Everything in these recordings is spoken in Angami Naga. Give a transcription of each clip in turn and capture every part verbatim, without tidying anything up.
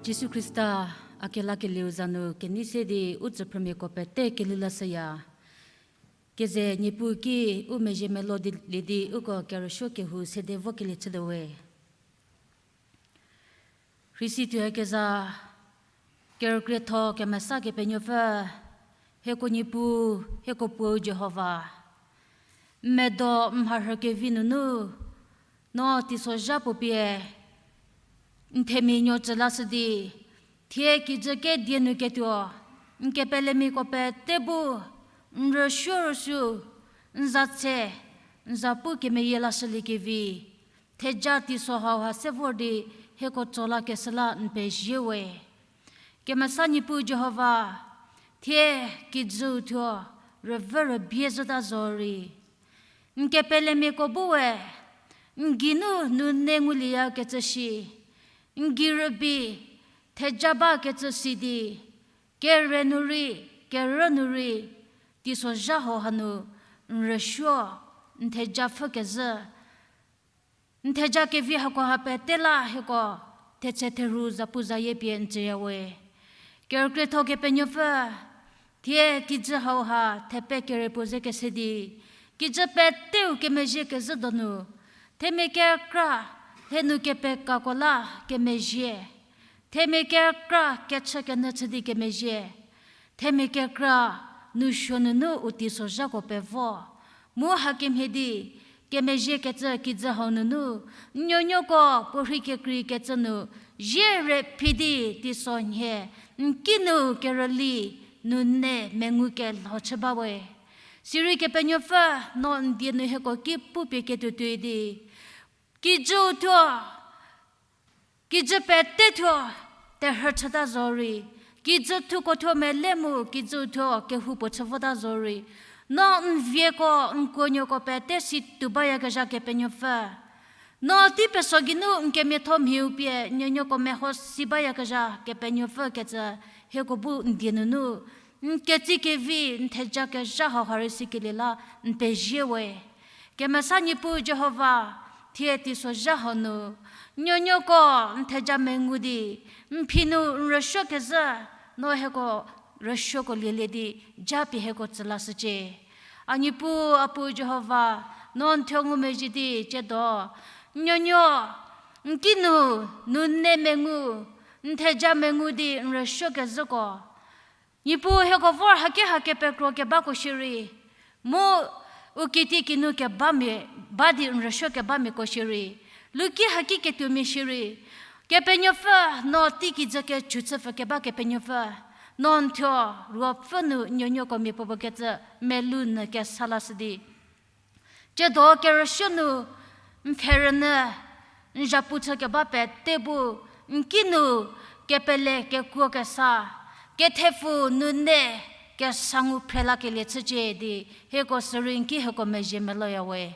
Jisu Khrista a kelakelieu za nu kenei se di u tsüphrümiako pete kelhou lashüya. Keze Niepuu ki u mezhie melou di lie di uko kerüsuo kehou sede vokelie chütuowe. Rhisi tuoyakezha, kerükrietho kemesa Kepenuopfü, hieko Niepuu, hieko Puou Jihova. N medo n mharhü kevi nunu, no teisozha puo pie n themia nuo tsü lashü di, thie kijü kedie nu ketuo n kepelemiako pete bu n rüsuo rüsuo, n za tse, n za pu kemeyie lashüliekevi, theja teiso hauha se vor di hieko tso lakeshü la n pezie we. Kemesa Niepuu Jihova, thie kijüu thuo rüvü rübie zhüta zorei, n kepelemiako bu we n geinu nune ngulieyakecü shi, n gei rübei theja bakecü si di, kere nu rei, kerü nu rei, teisozha hau hanu n rüsuo, n theja pfhükezhü, n theja kevi hakoha pete la hieko thetse therhu zapuzayie pie n tsüya we. Kerükrietho Kepenuopfü, thie kijü hauha thepe kere puo ze kese di, kijü peteu kemezhie kezhü donu, themia kekra lhenu kepekako la kemezhie, themia kekra kechü kenyü chü di kemezhie, themia kekra nousuo nunu u teisozhako pevo, mu hakemhie di kemezhiekecü kijü hau nunu, n nuonuoko puorhi kekreikecü nu zie re phi di teisonhie n kinu kerüli nune mengu kelho chü ba we. Sirei Kepenuopfü, no n die nu hieko ki pupie ketuo tuoi di, kijüu thuo, kijü pete thuo terhü chüta zorei, kijü thuko thuo mele mu kijüu thuo kehoupuo chü vota zorei, no n vieko n kuonuoko pete si tuo bayakezha Kepenuopfü, no tei peso geinu n kemiatho mhiu pie n nuonuoko meho si bayakezha Kepenuopfü kecü, hieko bu n die nunu n ketsi kevi n theja kezha hauha rei sikelie la n pezie we. Kemesa Niepuu Jihova, thie teisozha hau nu n nuonuoko n theja mengu di, n phi nu n rüsuo kezhü, no hieko rüsuoko lielie di japie hieko tsü lashücie. A Niepuu, a Puo Jihova, no n thuo ngumezhie di tsiedo n nuonuo n kinu nune mengu, n theja mengu di n rüsuo kezhüko, Niepuu, hieko vor haki ha kepekro kebako shierei, mu u kiti kinu kebamia ba di n rüsuo kebamiako shierei, luki haki ketuomia shierei, Kepenuopfü, no tei kijü kechü chüpfü keba Kepenuopfü, no n thuo ruopfü nu n nuonuoko miapuopuo kecü melou nyü kesa lashü di, tsiedo kerüsuo nu n pfherünyü n zhapu chü keba pete bu n kinu kepele kekuo kesa, kethepfu nune kesa ngu phrelakelie chücie di, hieko sürei n ki hieko mezhie melouya we.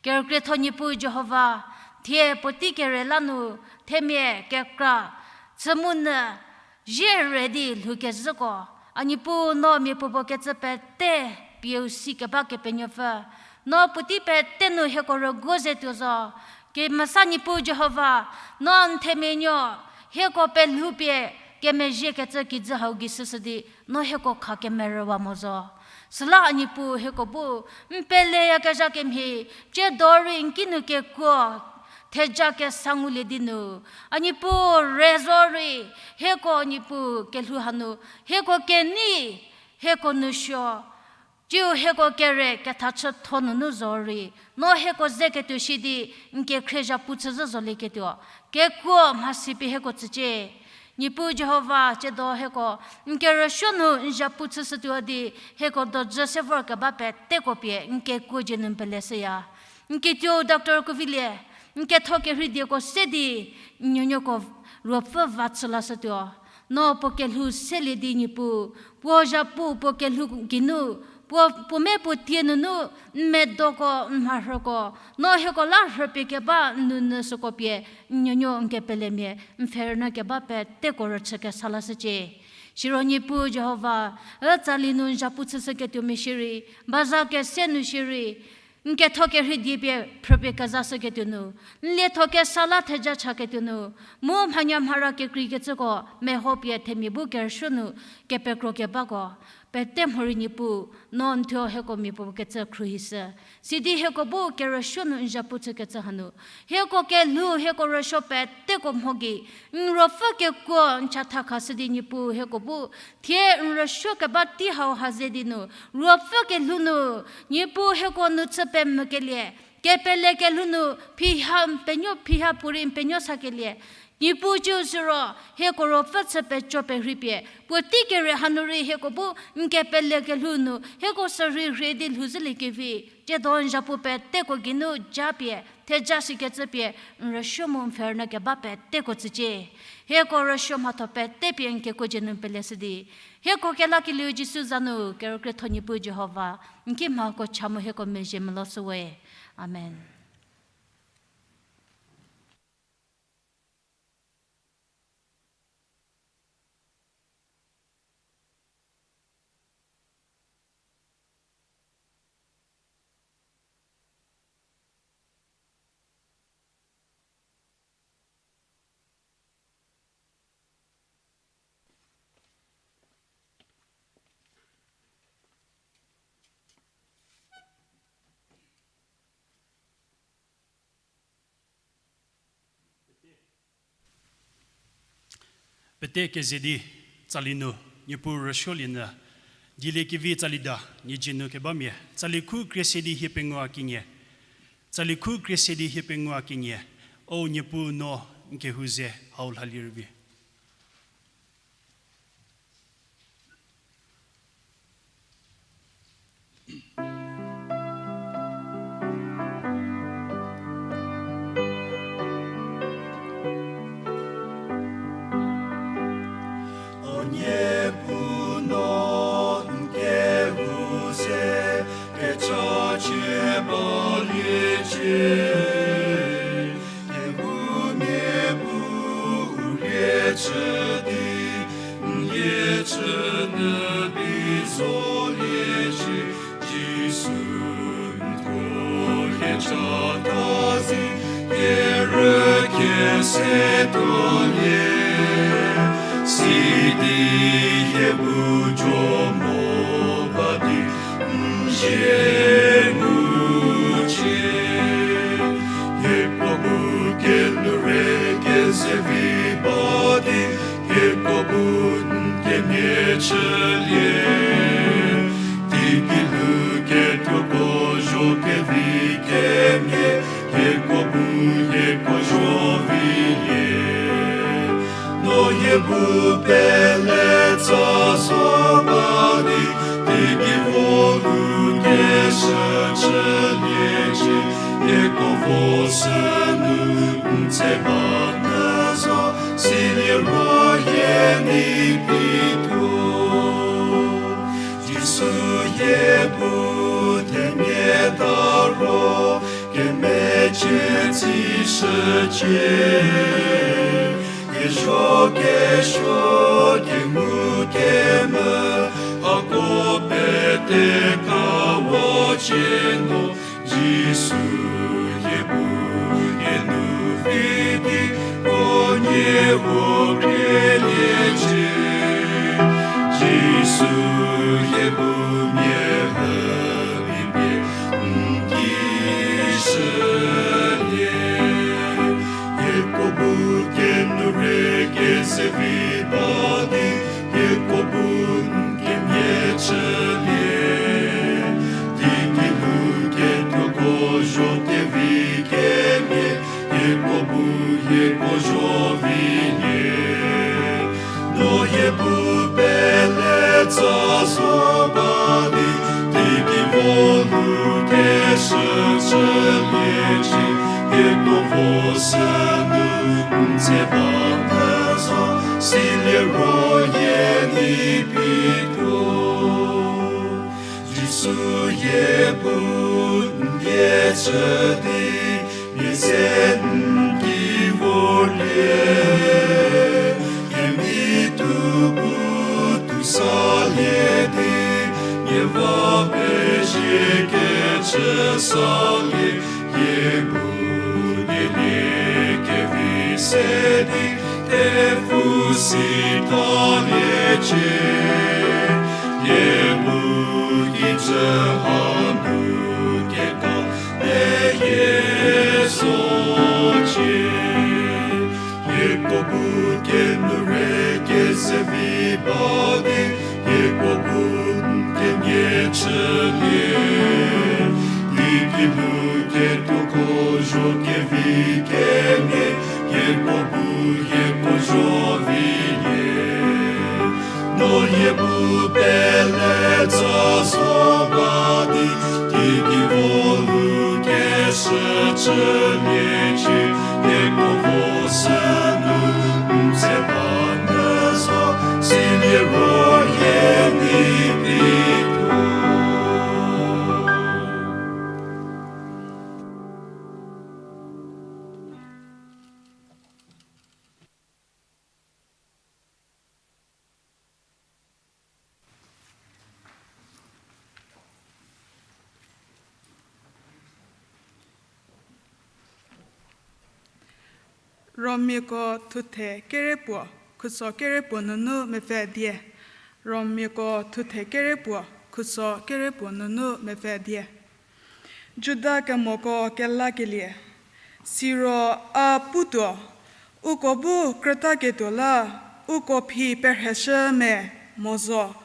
Kerükrietho Niepuu Jihova, thie puotei kere la nu themia kekra chü mu nyü zie re di lhoukezhüko, a Niepuu, no miapuopuo kecü pete pieu si keba Kepenuopfü, no puotei pete nu hieko rüguo ze tuo zo. Kemesa Niepuu Jihova, no n themia nuo hieko pelhoupie kemezhiekecü kijü hau gei shüshü di, no hieko kha kemerüwa mo zo. Süla a Niepuu, hieko bu n peleyakezha kemhie, tsiedo rei n kinu kekuo theja kesa ngulie di nu, a Niepuu, re zo rei, hieko Niepuu kelhou hanu, hieko kenei, hieko nousuo, tsiu hieko kere kethachütho nunu zo rei, no hieko ze ketuo shi di n kekhrie zhapu chüzhü zolieketuo kekuo mhasi pie hieko tsücie. Niepuu Jihova, tsiedo hieko n kerüsuo nu n zhapu chüshütuo di, hieko dojü se vorkeba peteko pie n kekuo dzie nu n peleshüya. N kituo Doctor Kovilie, n ketho kerhei dieko se di n nuonuoko ruopfü va chü lashütuo. No puo kelhou selie di Niepuu, puo zhapu puo kelhou geinu, puo, puo me puo tie nunu, n medoko, n mharhüko, no hieko la rhüpie keba n nounyü süko pie, n nuonuo n kepelemia, n pfherünyü keba peteko rüchü kesa lashücie. Siro Niepuu Jihova, ü tsali nu n zhapu chüshüketuomia shierei, baza kese nu shierei, N ketho kerhei die pie phrüpie kezashüketuo nu, n lietho kesa la theja chaketuo nu, mu mhanya mhara kekreikecüko mehopie themia bu kerüsuo nu kepekro kebako, pete mhorei Niepuu, no n thuo hieko mia puo kecü khruohishü. Sidi hieko bu kerüsuo nu n zhapu chükecü hanu, hieko kelhou, hieko rüsuo peteko mho gei, n ruopfü kekuo n chatha khashü di Niepuu hieko bu, thie n rüsuo keba tei hau ha ze di nu, ruopfü kelhou nu, Niepuu hieko nu chü pemvükelie, kepele kelhou nu, phiha n penuo, phiha puorei n penuo sakelie, Niepuu ciu süro, hieko ruopfü chü peco perheipie, puotei kere hanu rei hieko bu n kepele kelhou nu, hieko sürhei rhei di lhouzhüliekevi, tsiedo n zhapu peteko geinu japie, theja shikecü pie, n rüsuo mu n pfhe rünyü keba peteko tsücie. Hieko rüsuo mhatho pete pie n kekuo dzie nu peleshü di, hieko kelakelieu Jisu za nu, kerükrietho Niepuu Jihova, n ki mhako cha mu hieko mezhie melou shüwe. Amen. Pete keze di tsali nu Niepuu rüsuolienyü, dieliekevi tsali da, nie dzie nu kebamia, tsali khu krie se di hie pengou a kenie, tsali khu krie se di hie pengou a kenie, O Niepuu no n kehou ze hau lhalie rübei. O Niepuu no n kehou ze kechacie baliecie, kehou-mia bu u lie chü di, n lie chü nyü bi zoliecie, Jisu n thuo hie chatha zi, hie rükhie se tuolie, sidi hie bu jo mo ba di n zie ngucie. Hieko bu kenyü rei kezevi ba di, hieko bu n kemhie chülie, teigei lhou ketuoko zho kevi kemhie, hieko bu hieko zho vilie. No hie bu peletsa zo ba di, teigei vo lhou keshü chüliecie, hieko vo sünu n tse ba nyü zo, siliro hie nei pituo. Jisu hie bu themia ta ro, kemecie tsishücie, kezho kesuo kengu kemvü, hako pete kawacie no, Jisu hie bu hie nu vi di, unie u khrieliecie. Jisu hie bu mia hübi pie n ki shülie. Hieko bu kenyü rei kezevi ba di, hieko bu n kemhie chülie. Teigei lhou ketuoko zho kevi kemhie, hieko bu hieko zho vilie. No hie bu peletsa zo ba di, teigei vo lhou keshü chüliecie, hieko vo sünu n tse ba nyü zo, siliro hie nei pituo. Jisu hie bu n lie chü di, mia se n ki vorlie, kemhie tuo bu tuo salie di, mia va pezie kecü. Salie, hie bu nielie kevi se di, thepfu si thaliecie. Hie bu kijü hanu keta, e hie zocie. Hieko bu kenu rei kezevi ba di, hieko bu n kemhie chülie. Di kinu ketuoko zho kevi kenie, hieko bu hieko zho vilie. No hie bu pele tsa zo ba di, di ki vo lu keshü chüliecie, hieko vo sünu n tse ba nyü zo, silie ro hie nei pituo. Romiako thuthe kerepuo, khuso kerepuo nunu mepfü die. Romiako thuthe kerepuo, khuso kerepuo nunu mepfü die. Juda kemoko kelakelie. Siro a putuo, uko bu krütaketuo la, uko phi perheshü me mo zo.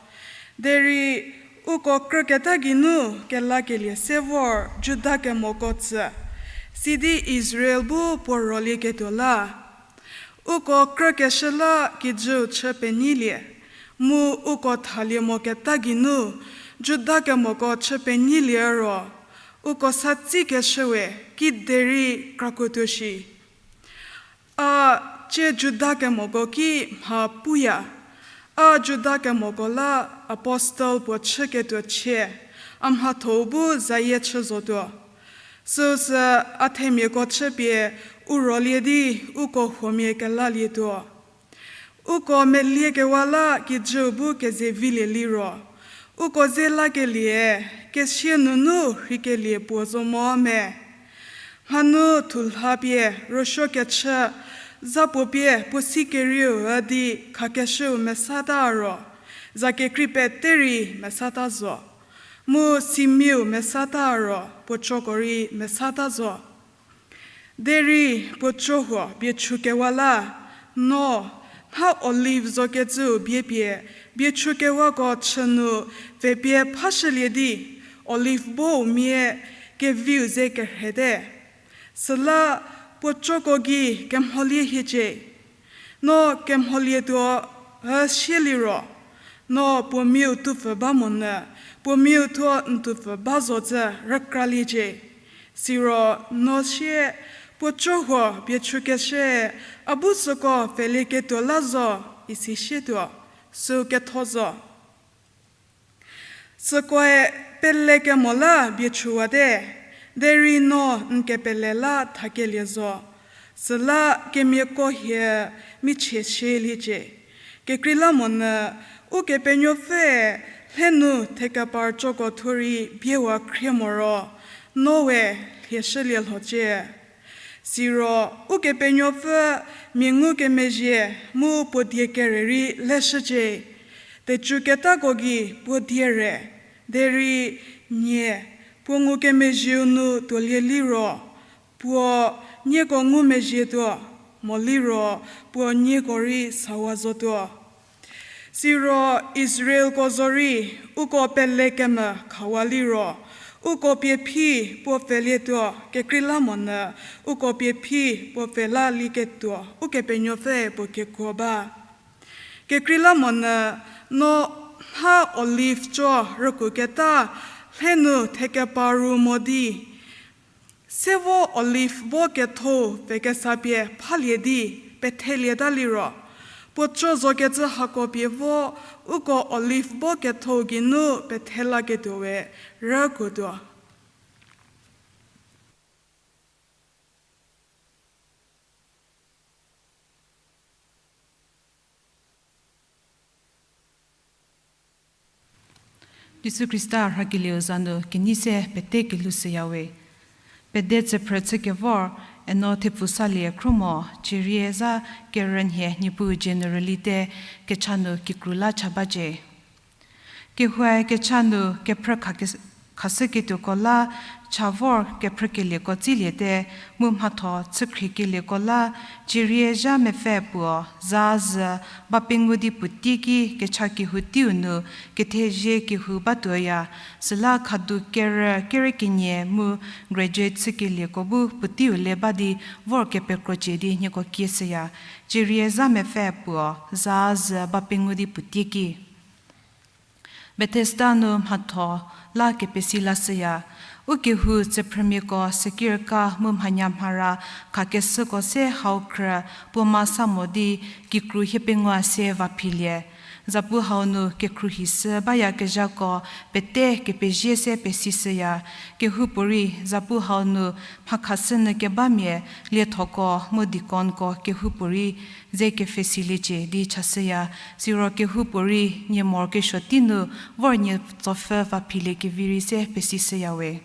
Derei uko krüketa geinu kelakelie se vor Juda kemoko tsü, sidi Israel bu puo rolieketuo la. Uko krükeshü la kijüu chü penyilie, mu uko thalie moketa geinu Juda kemoko chü penyilie ro, uko satsikeshü we kiderei krakuotuo shi. A cie Juda kemoko ki mha puya, a Juda kemoko la apostel puo chüketuo chie, a mhathou bu zayie chü zotuo. Süusü a themiako chüpie u rolie di uko huomia kelalietuo. Uko meliekewa la kijüu bu kezevilie liro, uko ze lakelie kesia nunu rheikelie puo zo mo me. Mhanu thulha pie rüsuokechü, zapuo pie puo sikerieu üdi khakeshüu mesata ro, za kekrei pete rei mesata zo. Mu simiau mesata ro puocoko rei mesata zo. Derei puo co huo biechukewa la, no, nha olive zokecüu bie pie biechukewako chü nu pfhepie phashülie di, olive bou mia keviu ze kerhete. Süla puo coko gei kemholie hiecie. No kemholietuo üsie liro, no puo miau tupfü ba monyü, puo miau thuo n tupfü ba zo cü rükraliecie. Siro no sie puo co huo biechukeshü, a bu süko pfhelieketuo la zo, isi sietuo, süu ketho zo. Sükoe pelekemo la biechuwate, derei no n kepele la thakelie zo, süla kemiako hie michie sieliecie. Kekreilamonyü Ukepenuopfüe lhe nu thekepar coko thuo rei biewa khrie moro, no we lhieshülie lhocie. Siro Ukepenuopfü mia ngukemezhie mu puo die kere rei leshücie. Tecüketako gei puo die re, derei nie, puo ngukemezhieu nu tuolie liro, puo nieko ngumezhietuo, moliro puo nieko rei sawa zotuo. Siro Israelko zorei uko pelekemvü khawa liro, uko pie phi puo pfhelietuo kekreilamonyü, uko pie phi puo pfhelalieketuo Ukepenuopfü puo kekuo ba. Kekreilamonyü no nha olive co rükuketa lhe nu thekeparu mo di, se vo olive vo kethou pfhekesa pie phalie di pethelieta liro, puo co zokecü hako pie vo uko olive vo kethou geinu pethelaketuo we rükuotuo. Jisu Khrista rhakelieu za nu kenei se pete kelhou shüyawe. Pede tsüphrü chükevor, Eno Thepfusalie Khrumo, Cierie zha kerünhie Niepuu dzie nu rülite, kecha nu kikru la cha bacie. Kehoue kecha nu kephrü kha kes-, khashüketuoko la cha vor kephrükelieko tsiliete, mu mhatho chükhrikelieko la, Cierie zha mepfü puo, za zü ba pengou di puotei ki kecha kehou teiu nu, kethezie kehou batuoya, süla khadu kerü, kerü kenie mu graduate chükelieko bu puoteiu le ba di vor kepekrocie di nieko kieshüya, Cierie zha mepfü puo, za zü ba pengou di puotei ki. Bethesda nu mhatho la kepesi lashüya. U kehou tsüphrümiako sekirka mu mhanyamhara khakeshüko se hau khrü puo ma sa mo di kikru hiepengou se vaphilie. Zapu hau nu kekhruohishü bayakezhako pete kepezie se pesishüya. Kehoupuorei zapu hau nu mhakhashü nyü kebamia liethoko mu deaconko kehoupuorei ze kepfhesiliecie di chashüya, siro kehoupuorei nie morokesuo tei nu vor nie tsopfü vaphilie kevi rei se pesishüyawe.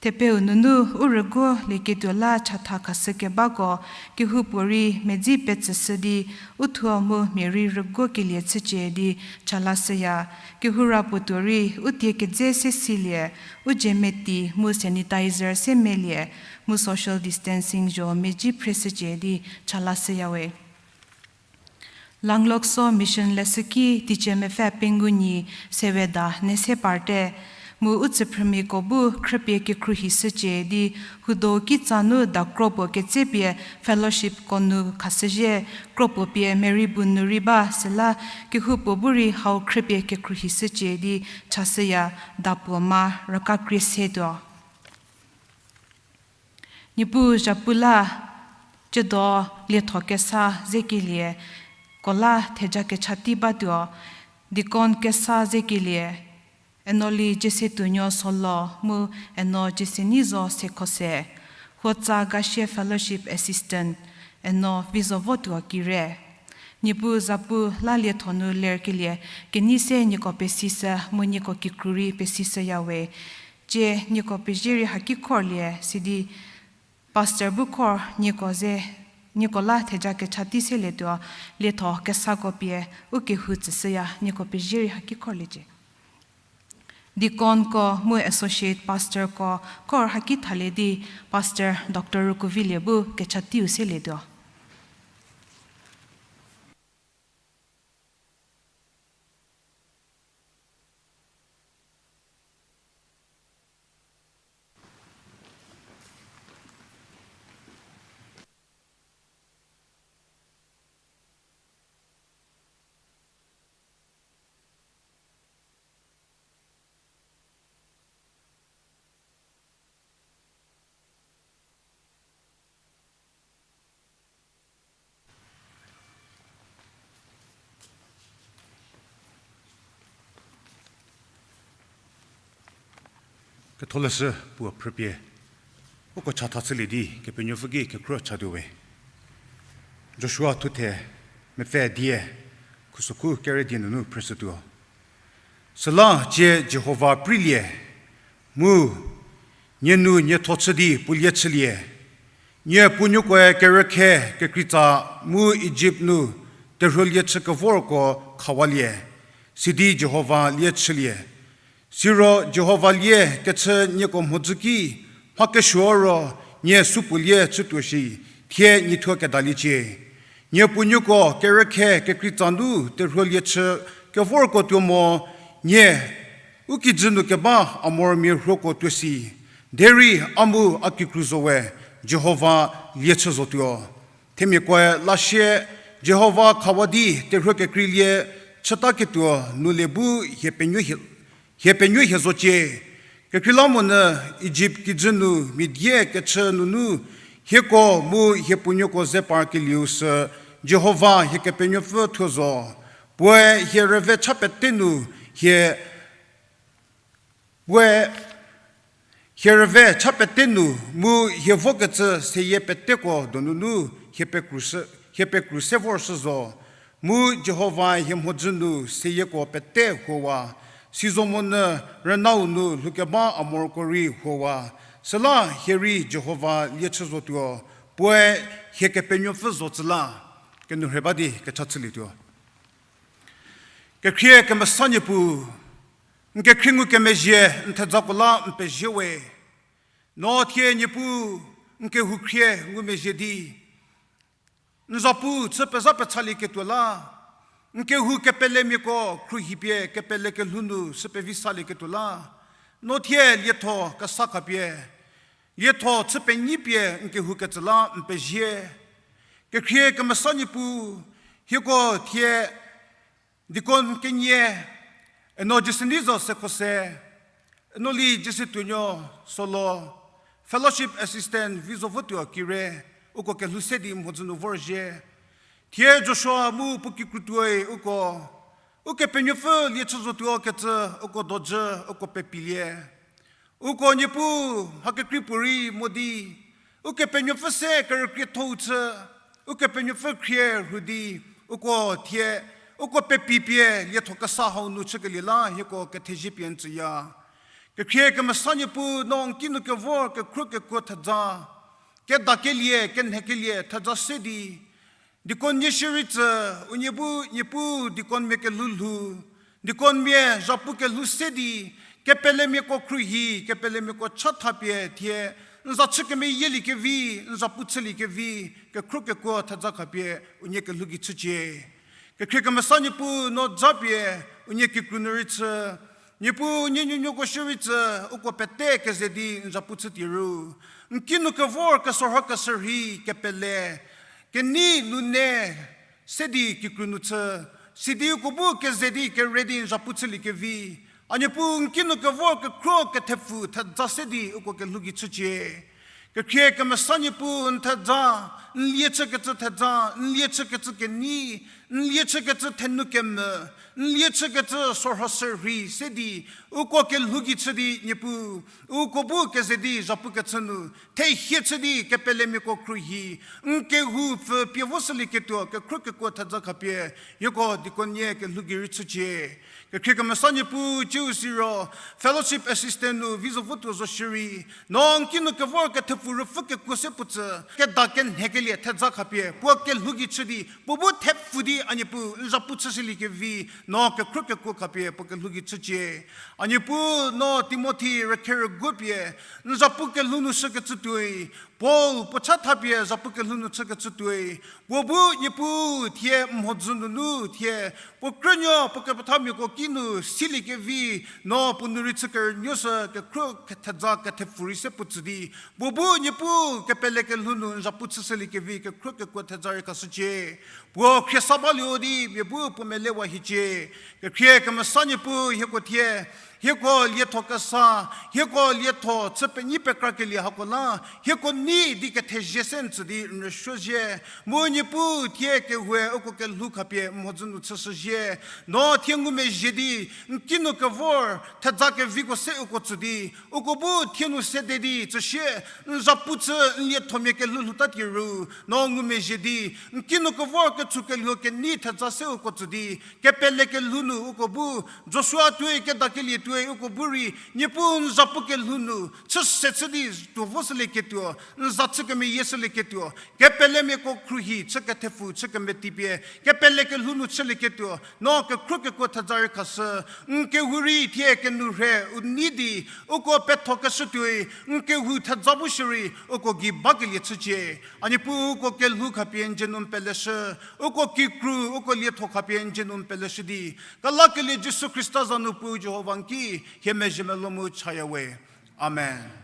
Thepeu nunu u rüguolieketuo la chatha khashü kebako kehoupuorei medzi petsüshü di u thuo mu mia rei rüguokelie chücie di cha lashüya. Kehoura puotuo rei u tie kedze se silie, u dzie meti mu sanitizer se melie, mu social distancing zho medzi phreshücie di cha lashüyawe. Langlokso Mission leshüki teicie mepfü pengou nyi seweda nese parte, mu u tsüphrümiako bu khrüpie kekhruohishücie di hudo kitsa nu da kropuo ketsepie fellowshipko nu khashüzhie, kropuo pie merei bu nu rei ba süla kehoupuo bu rei hau khrüpie kekhruohishücie di chashüya, da puo ma raka krie se tuo. Niepuu zhapu la, ciedo lietho kesa zekelie, ko la theja kecha tei batuo, deacon kesa zekelie, Enoli Jiesetuonuo Solo mu Eno Jieseneizo Sekhose, Huotsa Gasie Fellowship Assistant, Eno Vizovotuo Kire. Niepuu zhapu la lietho nu lerkelie, kenei se nieko pesishü mu nieko kikru rei pesishüyawe. Cie nieko pezie rei haki khorlie, sidi pastor bu khor nieko ze, nieko la theja kecha tei selietuo, lietho kesako pie u kehou tsüshüya, nieko pezie rei haki khorliecie. Deaconko mu associate pastorko khor haki thalie di Pastor Doctor Rukuvilie bu kecha teiu selietuo. Ketholeshü puo phrüpie uko chatha chülie di Kepenuopfü ki kekhruohi chatuo we. Joshua thuthe mepfü die, khusokhu kere die nunu phrüshütuo. Süla cie Jihova preilie, mu nie nu nietho chü di pulie chülie. Nie puonuokoe kerükhe kekreitsa mu Ijipt nu terhuolie chü kevorko khawalie, sidi Jihova lie chülie. Siro Jihova lie kechü nieko mhodzü ki mha kesuo ro nie supuolie chütuo shi, thie nie thuo kedaliecie. Nie puonuoko kerükhe kekreitsa nu terhuolie chü kevorko tuo mo, nie u kijü nu keba Amormia rhuoko tuo si, derei a mu a kikru zo we Jihova lie chü zotuo. Themiakoe lasie Jihova khawa di terhuo kekreilie chütaketuo nu le bu hie penuo hie, hie penuo hie zocie. Kekreilamonyü Ijipt kijü nu mia die kechü nunu hieko mu hie puonuoko ze parkelieu sü Jihova hie Kepenuopfü thuo zo. Puoe hie rüve cha pete nu hie, puoe hie rüve cha pete nu mu hie vokecü seyie peteko donunu hie pekru se, hie pekru se vorshü zo. Mu Jihova hie mhodzü nu seyieko pete huowa. Sizomonyü rünau nu lhoukeba a morokuo rei huowa, süla hie rei Jihova lie chü zotuo, puoe hie Kepenuopfü zo tsü la, kenou rhei ba di kecha chülietuo. Kekhrie kemesa Niepuu, n kekhrie ngukemezhie n thejako la n pezie we. No thie Niepuu, n kehou khrie ngumezhie di n zapu chü pezha pechalieketuo la, n kehou kepelemiako khruohipie kepele kelhou nu sü pevi salieketuo la, no thie lietho kesa khapie, lietho chü penyipie n kehou ketsü la n pezie. Kekhrie kemesa Niepuu, hieko thie deacon kenie, eno Jesenizo Sekhose, eno li Jesetuonuo Solo, fellowship assistant Vizovotuo Kire, uko kelhou se di mhodzü nu vorzhie. Thie Joshua mu puo kikrutuoi uko, Ukepenuopfü lie chü zotuo kecü uko dojü, uko pepilie. Uko Niepuu mha kekrei puorei mo di, Ukepenuopfü se kerükriethou chü, Ukepenuopfü khrie rhu di, uko thie, uko pepipie lietho kesa hau nu chükelie la hieko kethezie pie n tsüya. Kekhrie kemesa Niepuu, no n kinu kevor kekhruo kekuo thedza, kedakelie kenhekelie thedza se di, deacon nie shierei tsü, unie bu Niepuu deaconmia kelhou lhou, deaconmia zhapu kelhou se di, kepelemiako khruohi, kepelemiako chathapie thie, n za chü kemeyieliekevi, n zapu chüliekevi, kekhruo kekuo thedza khapie unie kelhou gei chücie. Kekhrie kemesa Niepuu, no japie unie kikru nu rei chü, Niepuu nie nuonuoko shierei tsü, uko pete keze di n zapu chütie ru, n kinu kevor kesorho keshürhei kepele, kenei nune se di kikru nu chü, sidi uko bu keze di kere di n zapu chüliekevi, a Niepuu n kinu kevor kekhruo kethepfu thedza se di uko kelhou gei chücie. Kekhrie kemesa Niepuu, n thedza, n lie chükecü thedza, n lie chükecü kenei, n lie chükecü thenu kemvü, n lie chükecü sorho shürhei se di, uko kelhou gei chü di Niepuu, uko bu keze di zhapu kechü nu thehie chü di kepelemiako khruohi, n kehou pfü pie vo shülieketuo kekhruo kekuo thedza khapie, hieko deacon nie kelhou gei rei chücie. Kekhrie kemesa Niepuu, ciu siro fellowship assistant nu Vizovotuo zo shierei, no n kinu kevor kethepfu ruopfü kekuo se puo tsü, keda kenhekelie thedza khapie puo kelhou gei chü di puo bu thepfu di a Niepuu n zapu chüshüliekevi, no kekhruo kekuo khapie puo kelhou gei chücie. A Niepuu, no Timothy rükherüguo pie n zapu kelhou nu shükecü tuoi, Paul puo chathapie zapu kelhou nu chükecü tuoi, puo bu Niepuu thie mhodzü nunu thie puo krünuo puo kepethamiako kinu siliekevi, no puo nu rei chü kerünuoshü kekhruo thedza kethepfu rei se puo tsü di, puo bu Niepuu kepele kelhou nu n zapu chüshüliekevi kekhruo kekuo thedza rei khashücie. Puo khriesa balie di mia bu puo melewa hiecie. Kekhrie kemesa Niepuu, hieko thie, hieko lietho kesa, hieko lietho chü penyi pekrakelie hako la hieko nei di kethezie se n tsü di n rüsuozhie. Mu Niepuu thie kehoue uko kelhou khapie mhodzü nu chüshüzhie. No thie ngumezhie di n kinu kevor thedza keviko se uko tsü di, uko bu thie nu sede di tsüsie, n zapu chü n liethomia kelhou lhouta tie ru, no ngumezhie di n kinu kevor ketsu kelhou kenei thedza se uko tsü di, kepele kelhou nu uko bu, Joshua tuoi kedakelie tuoi uko bu rei Niepuu n zapu kelhou nu chü se chü di tuo vo shülieketuo, n za chü kemeyie shülieketuo, kepelemiako khruohi chü kethepfu chü kemetipie kepele kelhou nu chülieketuo, no kekhruo kekuo thedza rei khashü. N kehou rei thie kenou rhe u nei di uko pethokeshü tuoi, n kehou thedza bu shierei uko gei bakelie chücie. A Niepuu uko kelhou khapie n dzie nu n peleshü, uko kikru uko lietho khapie n dzie nu n peleshü di, kelakelie Jisu Khrista za nu Puu Jihova n ki hie mezhie melou mu chaya we. Amen.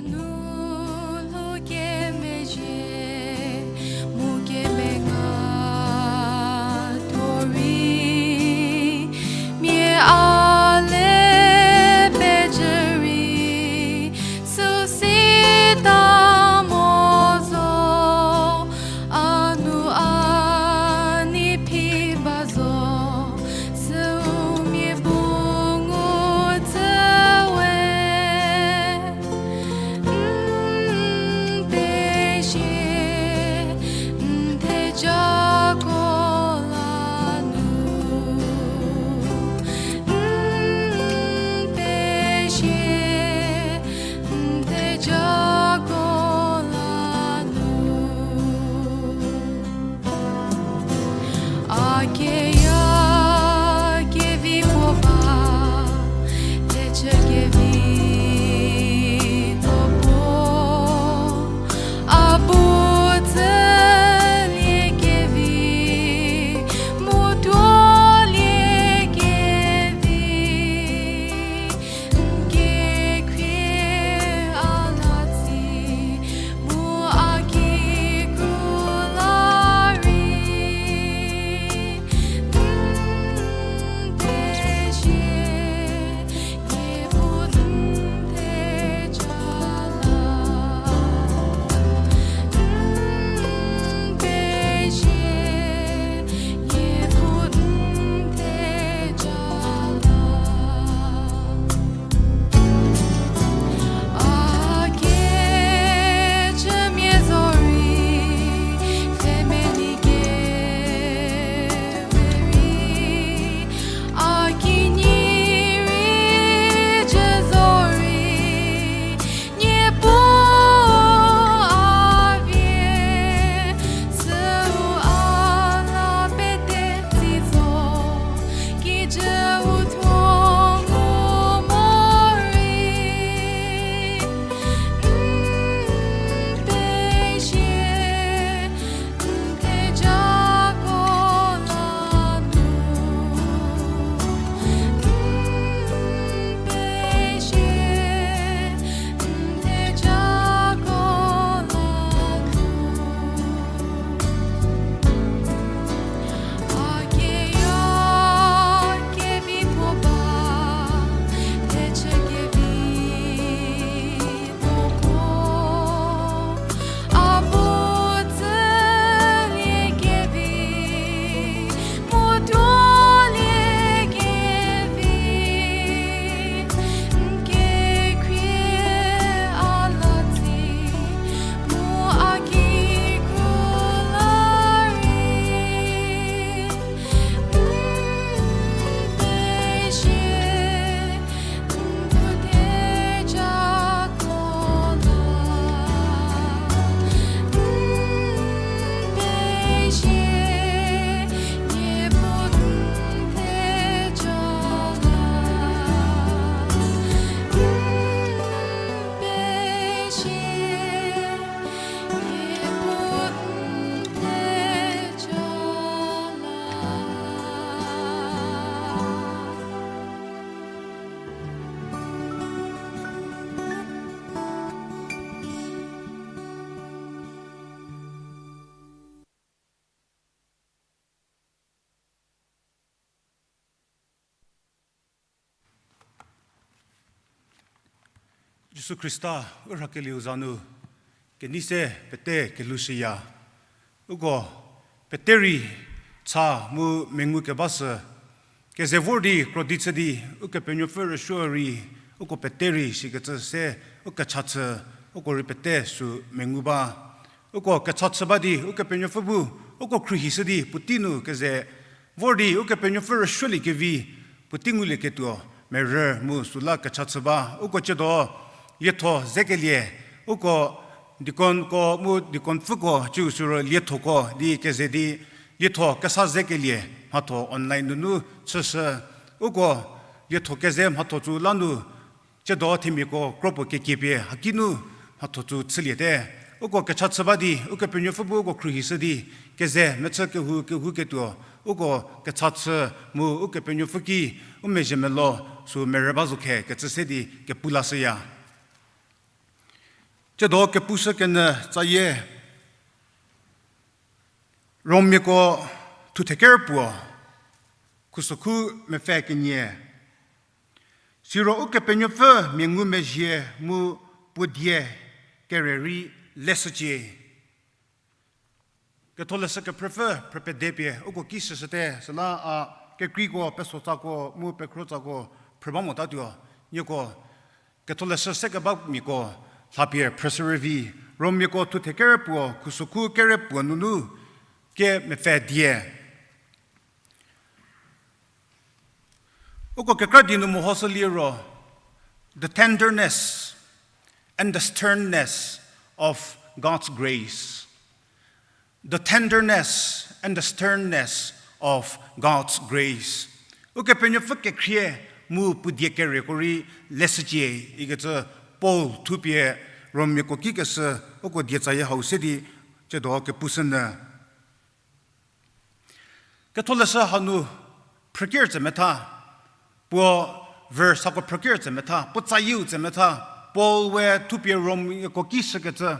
Nu lhou kemezhie, mu kemenga tuo rei, mia a le pejü rei, süu sita mo zo, a nu a nei phi ba zo, süu mia bu ngu tsü we. N pezie, n thejako la nu. N pezie, n thejako la nu. A keya kevi puo ba, thechü kevi puo puo, a bu tsülie kevi, mu tuolie kevi, n kekhrie a la tsi, mu a kikru la rei, n pezie, nie bu n theja la. N pezie, nie bu n theja la. A kecümia zorei, family kemerei, a kinyi rei cü zorei, Niepuu a vie, süu a la pete tsi zo, kijüu thuo ngu morei, n pezie, n thejako la nu, n pezie, n thejako la nu. A keya kevi puo ba, thechü kevi puo puo, a bu tsülie kevi, mu tuolie kevi, n kekhrie a la tsi, mu a kikru la rei, n pezie, n bu thejako la, n pezie, nie bu n theja la, n pezie, nie bu n theja la. Jisu Khrista u rhakelieu za nu kenei se pete kelhoushüya. Uko pete rei cha mu mengu keba sü, keze vor di krodi chü di, Ukepenuopfü rüsuo rei, uko pete rei sikecü se, u kecha chü, uko rei pete sü mengu ba. Uko kecha chü ba di, Ukepenuopfü bu, uko khruohishü di, puotei nu keze vor di, Ukepenuopfü rüsuoliekevi, puotei ngulieketuo, merü mu süla kecha chü ba, uko ciedo, lietho zekelie, uko deaconko mu deaconpfüko, ciu süro liethoko di keze di, lietho kesa zekelie, mhatho online nunu chüshü, uko lietho keze mhatho tsü la nu, ciedo themiako kropuo kekiepie haki nu mhatho tsü chüliete. Uko kecha chü ba di, Ukepenuopfü bu uko khruohishü di, keze mechü kehou kehouketuo, uko kecha chü mu Ukepenuopfü ki, u mezhie melo, sü merü ba zo khe kecü se di kepu lashüya. Kedo kepushü kenyü tsayie. Rommiako thuthe ker puo, khusokhu mepfü kenie. Siro Ukepenuopfü mia ngumezhie mu puo die kere rei leshücie. Ketholeshü kephrüpfü phrüpede pie uko ki shüshüte, süla a kekreiko, pesotsako mu pekhrotsako phrü ba motatuo, nieko Ketholeshü se keba miako lhapie phrüshü rüvi. Rommiako thuthe ker puo, khusokhu kere puo nunu kemepfü die. Uko kekra di nu mehoshü liro, the tenderness and the sternness of God's grace. The tenderness and the sternness of God's grace. Ukepenuopfü kekhrie mu puo die kereko rei leshücie ikecü Paul thupie Rommiako ki keshü uko die tsayie hau se di tsiedo kepushünyü. Ketholeshü hanu phrüker tse metha, puo verse hako phrüker tse metha, puo tsayieu tse metha, Paul we thupie Rommiako ki shükecü,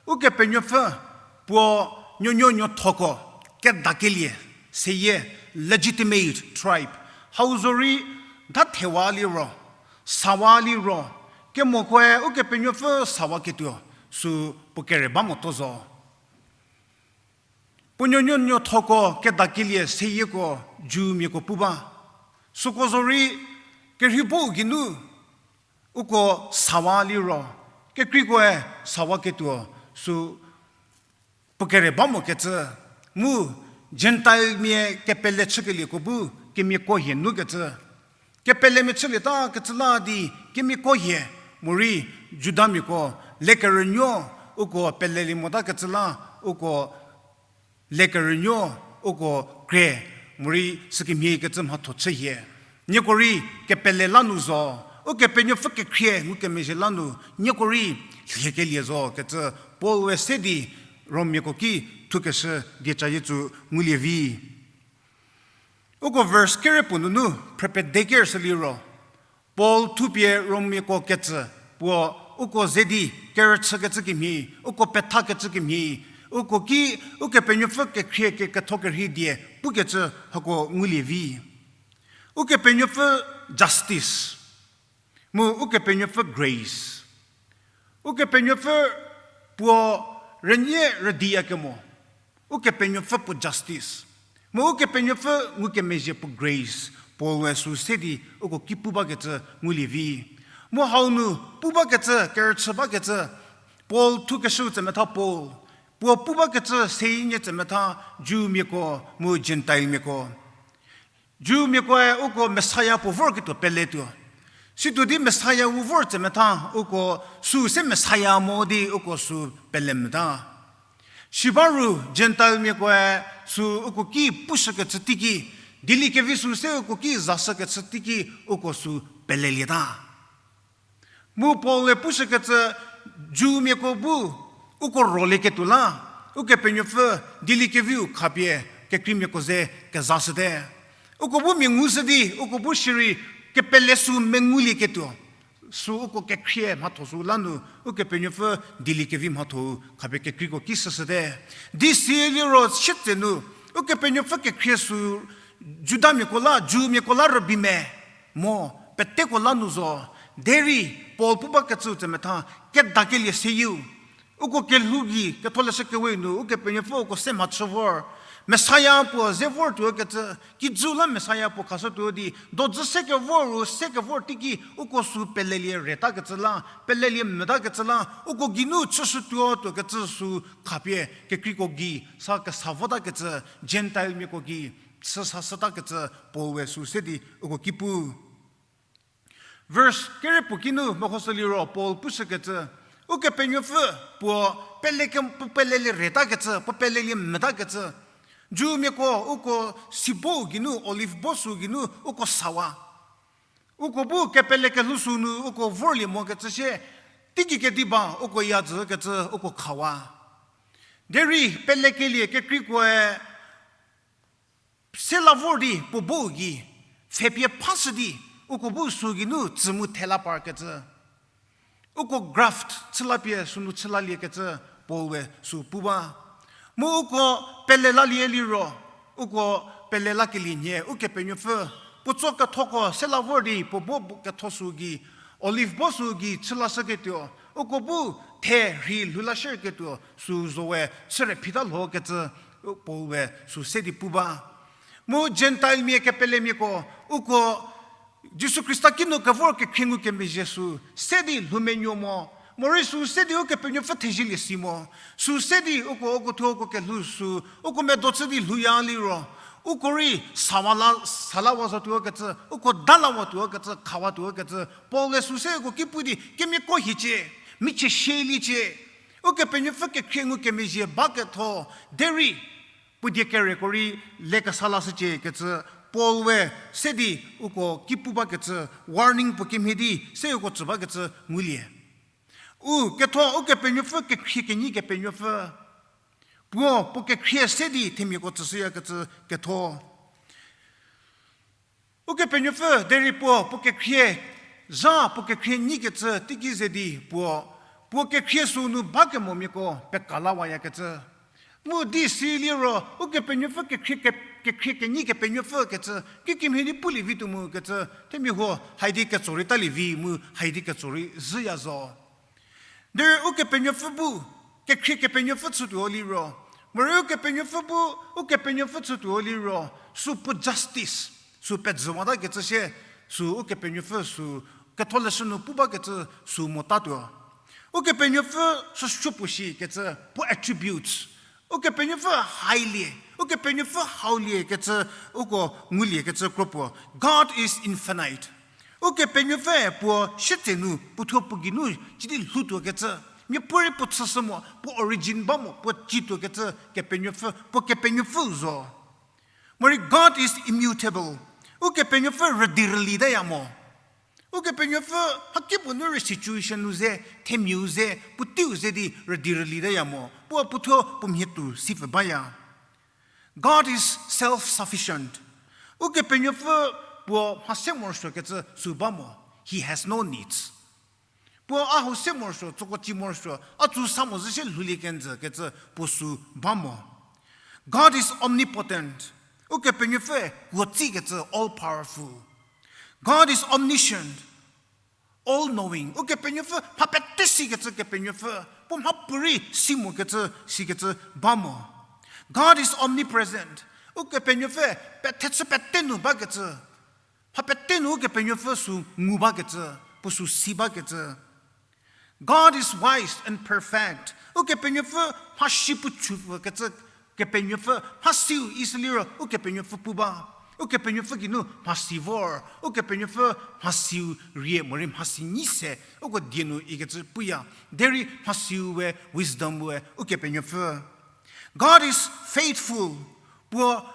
Ukepenuopfü puo nuonuo nuothoko kedakelie seyie, legitimate tribe, hau zorei da thewa liro, sawa liro, kemokoe Ukepenuopfü sawaketuo, sü puo kere ba motuo zo. Puo nuonuo nuothoko kedakelie seyieko Jewmiako pu ba. Süko zorei kerhei bou geinu uko sawa liro, kekreikoe sawaketuo, sü puo kere ba mokecü, mu Gentilemia kepele chükelieko bu kemiako hie nukecü. Kepelemia chülieta kecü la di kemiako hie, morei Judamiako lekerünuo uko pelelie motakecü la, uko lekerünuo uko kre, morei sükemhie kecü mhatho chü hie. Nieko rei kepele la nu zo, Ukepenuopfü kekhrie ngukemezhie la nu nieko rei lhiekelie zo kecü Paul we se di Rommiako ki thukeshü dieca yie tsu ngulie vi. Uko verse kere puo nunu phrüpede ker shü liro, Paul thupie Rommiako ketsü puo uko ze di kerüchükecü kemhie, uko pethakecü kemhie, uko ki Ukepenuopfü kekhrie keketho kerhei die pukecü hako ngulie vi. Ukepenuopfü justice, mu Ukepenuopfü grace. Ukepenuopfü puo rünie rüdiyakemo, Ukepenuopfü puo justice, mu Ukepenuopfü ngukemezhie puo grace, Paul we sü se di uko ki pu bakecü ngulie vi. Mu hau nu pu bakecü, kerüchü bakecü, Paul thukeshüu tsemetha Paul, puo pu bakecü seyie nie tsemetha Jewmiako mu Gentilemiako. Jewmiakoe uko Messiah puo vorketuo peletuo. Situo di Messiah u vor tsemetha uko sü se Messiah mo di uko sü pele meta. Sibaru Gentilemiakoe sü uko ki pushükecü teiki, dieliekevi sü se uko ki zashükecü teiki uko sü pelelieta. Mu Paul-e pushükecü Jewmiako bu uko rolieketuo la, Ukepenuopfü dieliekeviu khapie kekreimiako ze kezashüte. Uko bu mia ngushü di uko bu shierei kepele sü mengulieketuo, sü uko kekhrie mhatho sü la nu Ukepenuopfü dieliekevi mhatho-u khapie kekreiko ki shüshüte. Di siliro sietsenu Ukepenuopfü kekhrie sü Judamiako la, Jewmiako la rübei me, mo, peteko la nu zo, derei Paul pu bakecüu tsemetha, kedakelie seyieu. Uko kelhou gei, ketholeshü kewe nu, Ukepenuopfü uko se mhachü vor. Messiah puo ze vortuo kecü, kijü la Messiah puo khashütuo di, dojü se kevor ru, se kevor teiki, uko sü pelelie retakecü la, pelelie metakecü la, uko geinu chüshütuo tuokecü sü khapie, kekreiko gei, sa kesa votakecü, Gentilemiako gei, chü sashütakecü Paul we sü se di uko ki pu. Verse kere puo kinu mehoshü liro Paul pushükecü, Ukepenuopfü puo pele ke-, puo pelelie retakecü, puo pelelie metakecü. Jewmiako uko sibo geinu, olive bo sü geinu uko sawa. Uko bu kepele kelhou sü nu uko vorlie mokecü sie, teigei kediba uko ya zükecü uko khawa. Derei pelekelie kekreikoe se la vor di puo bo gei, pfhepie phashü di, uko bu sü geinu tsü mu thela parkecü. Uko graft chülapie sünu chülaliekecü Paul we sü pu ba. Mu uko pele lalie liro, uko pele lakelie nhie Ukepenuopfü puotso kethoko sela vor di puo bo ketho sü gei, olive bo sü gei chülashüketuo, uko bu the rhi lhou lashüketuo sü zo we chüre phita lhokecü Paul we sü se di pu ba. Mu Gentile mia kepelemiako, uko Jisu Khrista kinu kevor kekhrie ngukemezhie sü se di lhoumenuo mo, morei sü se di Ukepenuopfü thezielie si mo, sü se di uko, uko thuo uko kelhou sü, uko medo chü di lhouya liro, uko rei sawa la, salawatuo kecü, uko dalawatuo kecü, khawatuo kecü, Paul-e sü se uko ki pu di kemiako hiecie, michie shieliecie, Ukepenuopfü kekhrie ngukemezhie baketho, derei puo die kereko rei lekesa lashücie kecü, Paul we se di uko ki pu bakecü, warning puo kemhie di se uko tsü bakecü ngulie. U ketho, Ukepenuopfü kekhrie kenyi Kepenuopfü. Puo, puo kekhrie se di themiako tsüshüyakecü ketho. Ukepenuopfü derei puo, puo kekhrie, zha puo kekhrie nyikecü teiki ze di puo, puo kekhrie sünu bakemomiako peka lawayakecü. Mu di siliro, Ukepenuopfü kekhrie ke-, kekhrie kenyi Kepenuopfü kecü, kikemhie di pulie vi tuo mu kecü, themia huo haidi ketso rei talie vi mu haidi ketso rei zhüya zo. Derei Ukepenuopfü bu, kekhrie Kepenuopfü chütuo liro, morei Ukepenuopfü bu, Ukepenuopfü chütuo liro, sü puo justice, sü pejüwatakecü sie, sü Ukepenuopfü sü ketholeshü nu pu bakecü sü motatuo. Ukepenuopfü sü supuo shi kecü, puo attributes. Ukepenuopfü hailie, Ukepenuopfü haulie kecü, uko ngulie kecü kro puo. God is infinite. Ukepenuopfü puo sietsenu, puo thuo puo geinu, cidi lhoutuo kecü. Miapuorei puo chüshü mo, puo origin ba mo, puo cituo kecü Kepenuopfü, puo Kepenuopfü zo. Morei God is immutable. Ukepenuopfü rüdi rülitaya mo. Ukepenuopfü mhakipuo nu rei situation nu ze, themiau ze, puoteiu ze di rüdi rülitaya mo. Puo puo thuo puo mhie tuo sipfü baya. God is self-sufficient. Ukepenuopfü puo mha se morosuo kecü sü ba mo. He has no needs. Puo a hau se morosuo, tsoko ci morosuo, a tsü sa mo zhü shie lhoulie kenjü kecü puo sü ba mo. God is omnipotent. Ukepenuopfü kuotsi kecü, all powerful. God is omniscient, all knowing. Ukepenuopfü mha pete sikecü Kepenuopfü, puo mhapuorei si mo kecü, sikecü ba mo. God is omnipresent. Ukepenuopfü pethechü pete nu bakecü, mha pete nu Ukepenuopfü sü ngu bakecü, puo sü si bakecü. God is wise and perfect. Ukepenuopfü mhasi puo chupfü kecü Kepenuopfü, mhasiu isü liro Ukepenuopfü pu ba. Ukepenuopfü geinu mhasi vor, Ukepenuopfü mhasiu rie morei mhasi nyi se, uko die nu ikecü puya. Derei mhasiu we, wisdom we Ukepenuopfü. God is faithful. Puo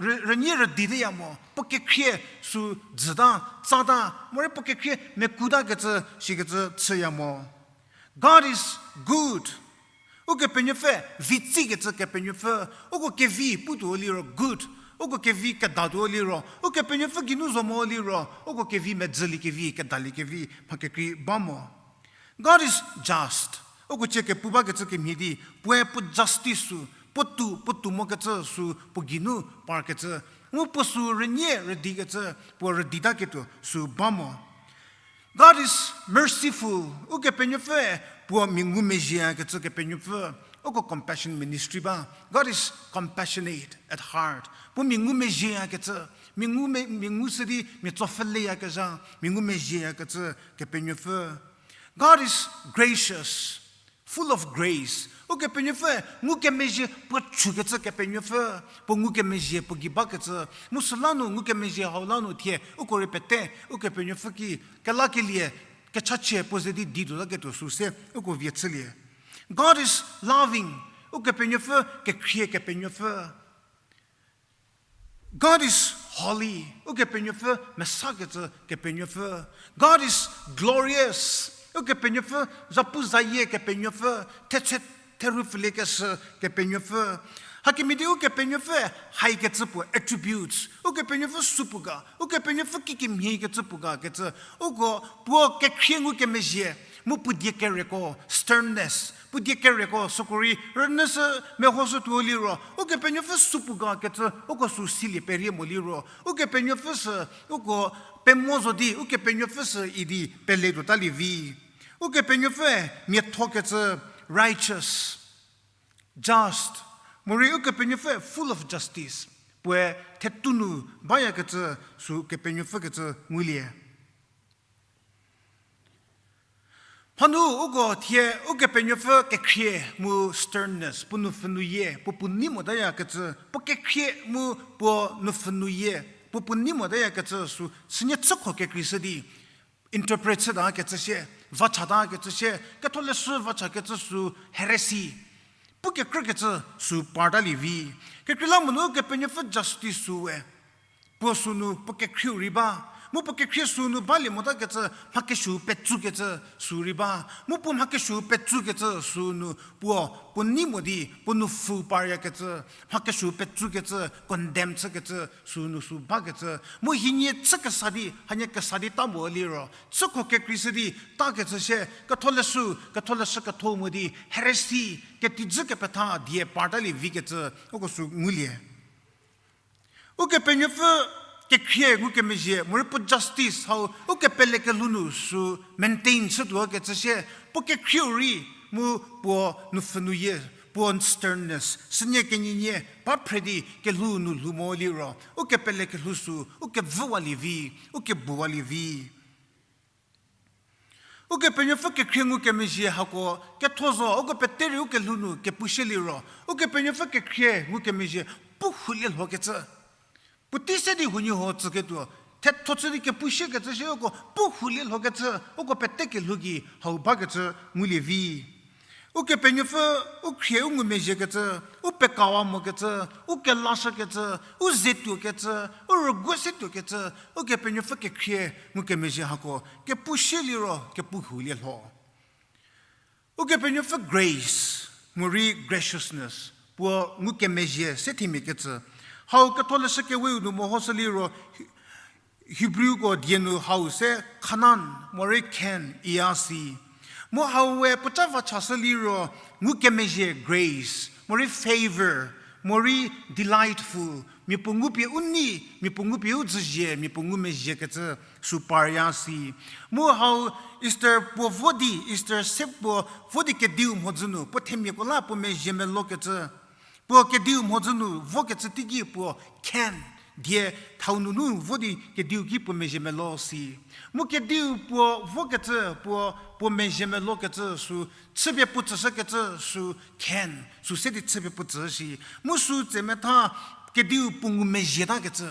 rü-, rünyie rüditeya mo, puo kekhrie sü dzüta, tsata, morei puo kekhrie mekuta kecü, sikecü chüya mo. God is good. Ukepenuopfü vitsi kecü Kepenuopfü, uko kevi putuo liro good, uko kevi kedatuo liro, Ukepenuopfü geinu zo mo liro, uko kevi medzülie kevi, kedalie kevi, mha kekrei ba mo. God is just. Uko cie kepu bakecü kemhie di, puoe puo justice sü, puo tou, puo tou mokecü sü puo geinu parkecü, mu puo sü rünyie rüdikecü, puo rüditaketuo sü ba mo. God is merciful. Ukepenuopfüe puo mia ngumezhieyakecü Kepenuopfü. Uko compassion ministry ba. God is compassionate at heart. Puo mia ngumezhieyakecü, mia ngu me-, mia ngu sidi mia tsopfhü leyakezha, mia ngumezhieyakecü Kepenuopfü. God is gracious, full of grace. Ukepenuopfü ngukemezhie puo chükecü Kepenuopfü, puo ngukemezhie puo gei bakecü. Mu süla nu ngukemezhie hau la nu thie uko rei pete Ukepenuopfü ki kelakelie, kechachie puo ze di di tuotaketuo sü se uko vie chülie. God is loving. Ukepenuopfü kekhrie Kepenuopfü. God is holy. Ukepenuopfü mesakecü Kepenuopfü. God is glorious. Ukepenuopfü zapuzayie Kepenuopfü, thetse therhu pfüliekeshü Kepenuopfü. Hakemhie di Ukepenuopfü haikecü puo attributes. Ukepenuopfü supuo ga, Ukepenuopfü kikemhiekecü puo ga kecü. Uko puo kekhrie ngukemezhie, Mu puo die kereko, sternness, puo die kereko süko rei rünyüshü mehoshütuo liro, Ukepenuopfü supuo ga kecü uko sü silie perie mo liro, Ukepenuopfü sü uko pemo zo di, Ukepenuopfü sü idi peletuotalie vi. Ukepenuopfüe miatho kecü, righteous, just, morei Ukepenuopfü full of justice, puoe thetu nu bayakecü sü Kepenuopfü kecü ngulie. Mhanu uko thie Ukepenuopfü kekhrie mu sternness, puo nupfhü nuyie, puo puo nei motayakecü, puo kekhrie mu puo nupfhü nuyie, puo puo nei motayakecü sü sünie chükho kekreishü di interpret chütakecü sie, vachatakecü sie, ketholeshü vachakecü sü heresy, pu kekrükecü sü partalie vi. Kekreilamonyü Kepenuopfü justice sü we, puo sünu puo kekhrieu rei ba, mu puo kekhrie sünu balie motakecü mha kesuou petsukecü sü rei ba, mu puo mha kesuou petsukecü sünu puo, puo nei mo di puo nupfhü paryakecü, mha kesuou petsukecü, condemn chükecü sünu sü bakecü, mu hienie chü kesa di, hanie kesa di ta mo liro, chükho kekreishü di takecü sie, ketholeshü, ketholeshü ketho mo di heresy, ketijü kepetha die partalie vikecü uko sü ngulie. Ukepenuopfü kekhrie ngukemezhie, morei puo justice hau ukepele kelhou nu sü maintain chütuokecü sie, puo kekhrieu rei mu puo nupfhü nuyie, puo sternness, sünie kenyinie ba phre di kelhou nu lhou mo liro, ukepele kelhou sü ukevüwalie vi, ukebuwalie vi. Ukepenuopfü kekhrie ngukemezhie hako ketho zo, uko pete rei ukelhou nu kepushie liro, Ukepenuopfü kekhrie ngukemezhie pu hulie lhokecü, puotei se di huoniehuo tsüketuo, thetho chü di kepushie kecü sie uko pu hulie lhokecü, uko pete kelhou gei hau bakecü ngulie vi. Ukepenuopfü u khrie u ngumezhiekecü, u pekawa mokecü, u kelashükecü, u ze tuokecü, u rüguo se tuokecü, Ukepenuopfü kekhrie ngukemezhie hako kepushie liro kepu hulie lho. Ukepenuopfü grace, morei graciousness, puo ngukemezhie se themiakecü. Hau ketholeshü keweu nu mehoshü liro, Hebrewko die nu hau se Kanan, morei Can, iya si. Mu hau we puoca vachashü liro, ngukemezhie grace, morei favor, morei delightful, mia puo ngupie u nei, mia puo ngupie u dzüzie, mia puo ngumezhiekecü sü parya si. Mu hau Esther puo vo di, Esther se puo vo di kediu mhodzü nu puo themiako la puo mezhie melokecü, puo kediu mhodzü nu vokecü teiki puo Can, die thau nunu vo di kediu ki puo mezhie melo si. Mu kediu puo vokecü puo, puo mezhie melokecü sü chüpie puo tsüshükecü sü Can, sü se di chüpie puo tsü si. Mu sü tsemetha kediu puo ngumezhietakecü,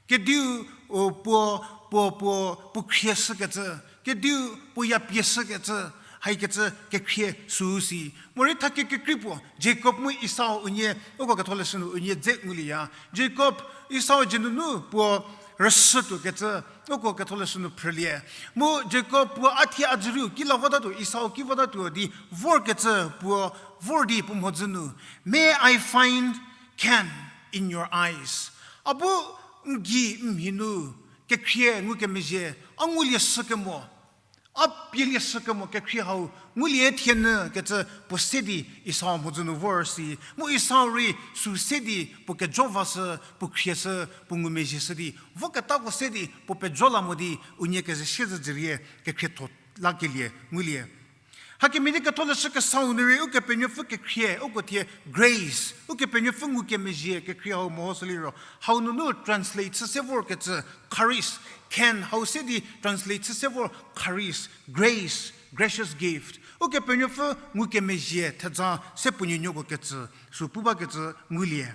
kediu, o, puo, puo, puo, puo khrieshükecü, kediu puo yapieshükecü, haikecü kekhrie sü si. Morei thakie kekrei puo, Jacob mu Esau unie, uko ketholeshü nu unie dze ngulieya. Jacob, Esau dzie nunu puo rüshütuokecü, uko ketholeshü nu phrülie. Mu Jacob puo a thie a dzüriu ki la votatuo, Esau ki votatuo di vorkecü puo vor di puo mhodzü nu, May I find Can in your eyes. A bu n gei n mhi nu kekhrie ngukemezhie a ngulieshükemo, a pielieshükemo kekhrie hau ngulie thienyü kecü puo se di Esau mhodzü nu vor si. Mu Esau rei sü se di puo kejo vashü, puo khrieshü, puo ngumezhieshü di voketako se di puo pejo la mo di unie keze siezedzürie kekhrietho lakelie ngulie. Hakemhie di ketholeshü kesau nu rei Ukepenuopfü kekhrie, uko thie grace, Ukepenuopfü ngukemezhie kekhrie hau mehoshü liro, hau nunu translate chü se vorkecü charis, Can hau se di translate chü se vor charis, grace, gracious gift. Ukepenuopfü ngukemezhie thedza se puo nuonuoko kecü sü pu bakecü ngulie.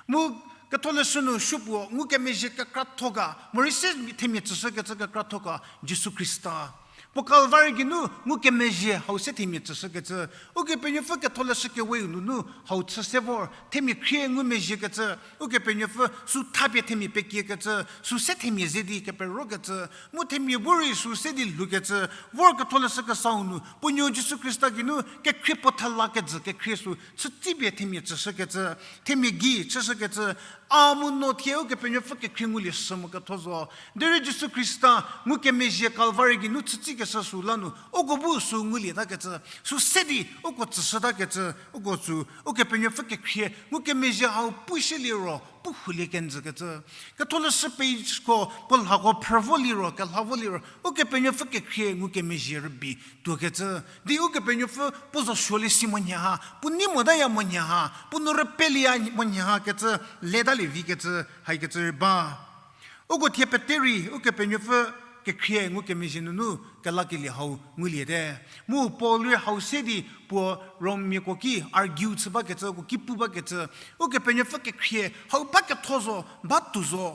Mu ketholeshü nu supuo ngukemezhie kekratho ga, morei se themia tsüshükecü kekratho ga, Jisu Khrista. Puo Kalvari geinu ngukemezhie hau se themia tsüshükecü, Ukepenuopfü ketholeshü keweu nunu hau chü se vor, themia khrie ngumezhiekecü, Ukepenuopfü sü thapie themia pekiekecü, sü se themia ze di keperokecü, mu themia bu rei sü se di lhoukecü, vor ketholeshü kesau nu, puo nuo Jisu Khrista geinu kekhrie puo thela kejü kekhrie sü chütsipie themia tsüshükecü, themia gei chüshükecü, a mu no thie Ukepenuopfü kekhrie ngulie shü mo ketho zo. Derei Jisu Khrista ngukemezhie Kalvari geinu chütsi keshü sü la nu, uko bu sü ngulietakecü, sü se di uko tsüshütakecü, uko sü, Ukepenuopfü kekhrie ngukemezhie hau pushüliro pu hulie kenjü kecü. Ketholeshü pageko puo lhako phrü vo liro, kelha vo liro, Ukepenuopfü kekhrie ngukemezhie rübei tuokecü. Di Ukepenuopfü puo zo suolie si monyü ha, puo nei motaya monyü ha, puo nu rüpelieya monyü ha kecü, letalie vikecü, haikecü rei ba. Uko thie pete rei Ukepenuopfü kekhrie ngukemezhie nunu kelakelie hau nguliete. Mu Paul rei hau se di puo Rommiako ki argue chü bakecü, uko ki pu bakecü, Ukepenuopfü kekhrie hau ba ketho zo, ba tuo zo.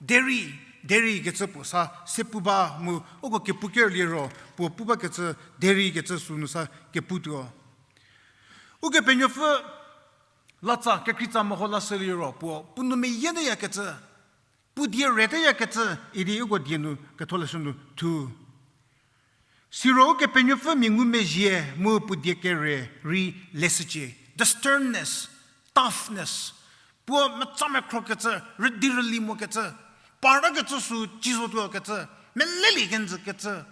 Derei, derei kecü puo sa se pu ba mu uko kepu kerliro puo pu bakecü, derei kecü sünu sa keputuo. Ukepenuopfü latsa, kekreitsa meho lashüliro puo, puo nou meyie teyakecü, puo die re teyakecü, idi uko die nu Ketholeshü nu thu. Siro Ukepenuopfü mia ngumezhie mu puo die kere rei leshücie. The sternness, toughness. Puo metsa mekhrokecü, rüdi rüli mokecü, partakecü sü ci zotuokecü, melelie kenjükecü,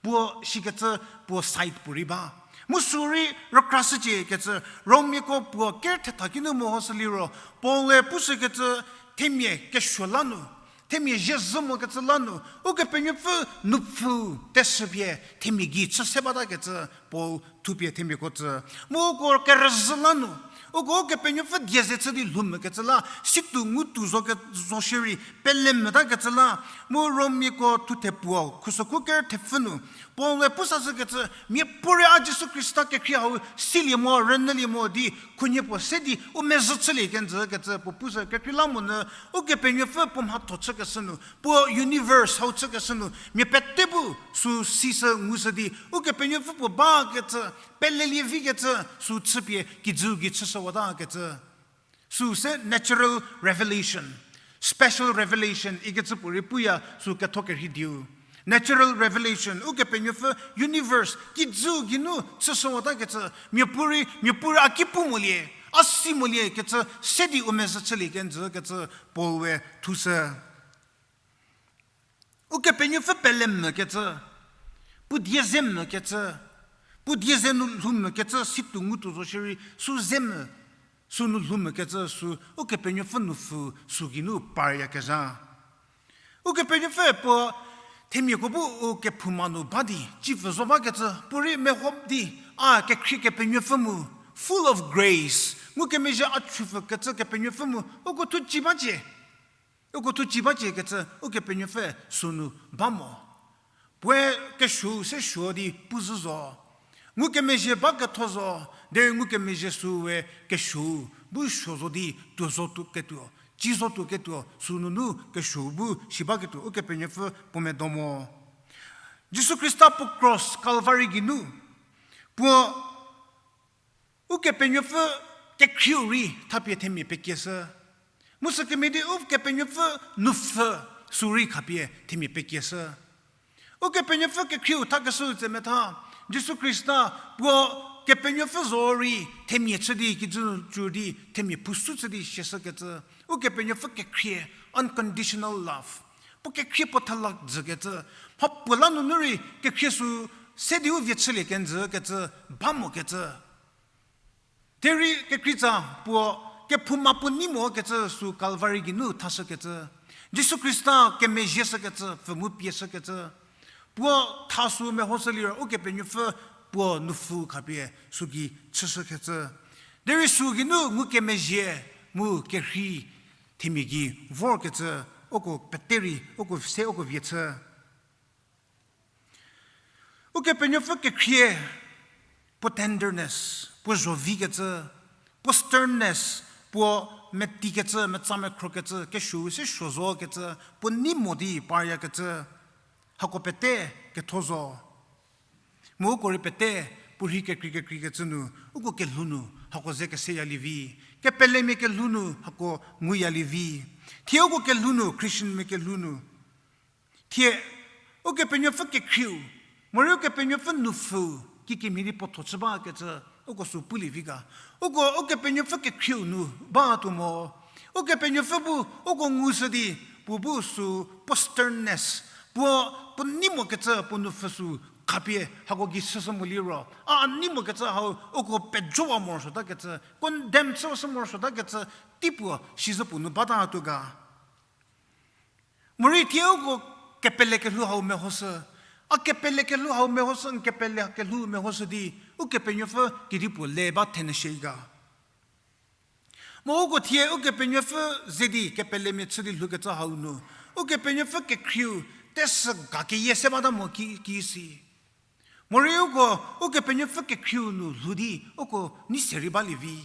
puo shikecü, puo side puorei ba. Mu sü rei rükrashücie kecü, Rommiako puo ker thetha kinu mehoshüliro, Paul-e pushükecü, themia kesuo la nu, themia zie zhü mokecü la nu, Ukepenuopfü nupfu teshü pie themia gei chü se batakecü, Paul thupie themiako tsü. Mu uko kerüzhü la nu, uko Ukepenuopfü die ze chü di lhou mokecü la, situo ngutuo zo ke-, zo shierei pele motakecü la, mu Rommiako thuthe puo, khusokhu ker thepfü nu, Paul-e pusashükecü, miapuorei a Jisu Khrista kekhrie hau silie mo, rünyülie mo di, khunhie puo se di u mezhü chülie kenjükecü puo pushü. Kekreilamonyü, Ukepenuopfü puo mhatho chükeshü nu, puo universe hau chükeshü nu, mia pete bu sü sishü ngushü di, Ukepenuopfü puo bakecü, pelelie vikecü, sü chüpie kijü gei chüshüwatakecü. Sü se natural revelation, special revelation ikecü puorei puya sü ketho kerhei diu. Natural revelation, Ukepenuopfü universe kijü geinu chüshüwatakecü, miapuorei, miapuorei a ki pu molie, a si molie kecü, se di u mezhü chülie kenjükecü Paul-e thushü. Ukepenuopfü pele mokecü, puo die ze mokecü, puo die ze nu lhou mokecü, situo ngutuo zo shierei, sü ze mo, sünu lhou mokecü, sü Ukepenuopfü nupfu sü geinu paryakezha. Ukepenuopfü puo themiako bu u kephouma nu ba di, cipfü zo bakecü, puorei meho di, a kekhrie Kepenuopfü mu, full of grace, ngukemezhie a chüpfükecü Kepenuopfü mu, uko thu ci bacie. Uko thu ci bacie kecü, Ukepenuopfü sünu ba mo. Puoe kesuou se suo di pu zhü zo. Ngukemezhie ba ketho zo, derei ngukemezhie süu we kesuou bu suo zo di tuo zotuo ketuo, ci zotuo ketuo, sünunu kesuou bu si baketuo, Ukepenuopfü puo medo mo. Jisu Khrista puo cross Calvary geinu, puo Ukepenuopfü kekhrieu rei thapie themia pekieshü. Mu sükemhie di Ukepenuopfü nupfü sü rei khapie themia pekieshü. Ukepenuopfü kekhrieu thakeshü tse metha, Jisu Khrista puo Kepenuopfü zo rei themia chü di, kijü cü di, themia phusu chü di siashükecü. Ukepenuopfü kekhrie, unconditional love. Puo kekhrie puo thelak jükecü. Mha puo la nunu rei kekhrie sü se di u vie chülie kenjükecü, ba mokecü. Derei kekreitsa puo kephouma puo nei mokecü sü Calvary geinu thashükecü. Jisu Khrista kemezhieshükecü, pfü mu pieshükecü. Puo tha sü mehoshü liro Ukepenuopfü puo nupfü khapie sü gei chüshükecü. Derei sü geinu ngukemezhie mu kerhei themia gei vorkecü, uko pete rei, uko se, uko vie chü. Ukepenuopfü kekhrie, puo tenderness, puo zhovikecü, puo sternness, puo metikecü, metsa mekhrokecü, kesuou se suo zokecü, puo nei mo di paryakecü, hako pete ketho zo. Mu uko rei pete, puo rhei kekrei kekreikecü nu, uko kelhou nu hako ze keseyalie vi, kepelemia kelhou nu hako nguyalie vi. Thie uko kelhou nu, Christianmia kelhou nu, thie Ukepenuopfü kekhrieu, morei Ukepenuopfü nupfü, kikemhie di puotho chü bakecü, uko sü pulie vi ga. Uko Ukepenuopfü kekhrieu nu batuo mo. Ukepenuopfü bu uko ngushü di, puo bu sü puo sternness, puo, puo nei mokecü puo nupfü sü khapie hako gei chüshü mo liro, a nei mokecü hau uko pejowa morosuotakecü, condemn chüshü morosuotakecü, tei puo sizü puo nu bata tuo ga. Morei thie uko kepele kelhou hau mehoshü. A kepele kelhou hau mehoshü, n kepele kelhou mehoshü di, Ukepenuopfü kedipuo le ba thenyü shie ga. Mu uko thie Ukepenuopfü ze di kepelemia chü di lhoukecü hau nu, Ukepenuopfü kekhrieu tesü ga keyie se bata mo ki, ki si. Morei uko Ukepenuopfü kekhrieu nu lhou di uko nei se rei balie vi.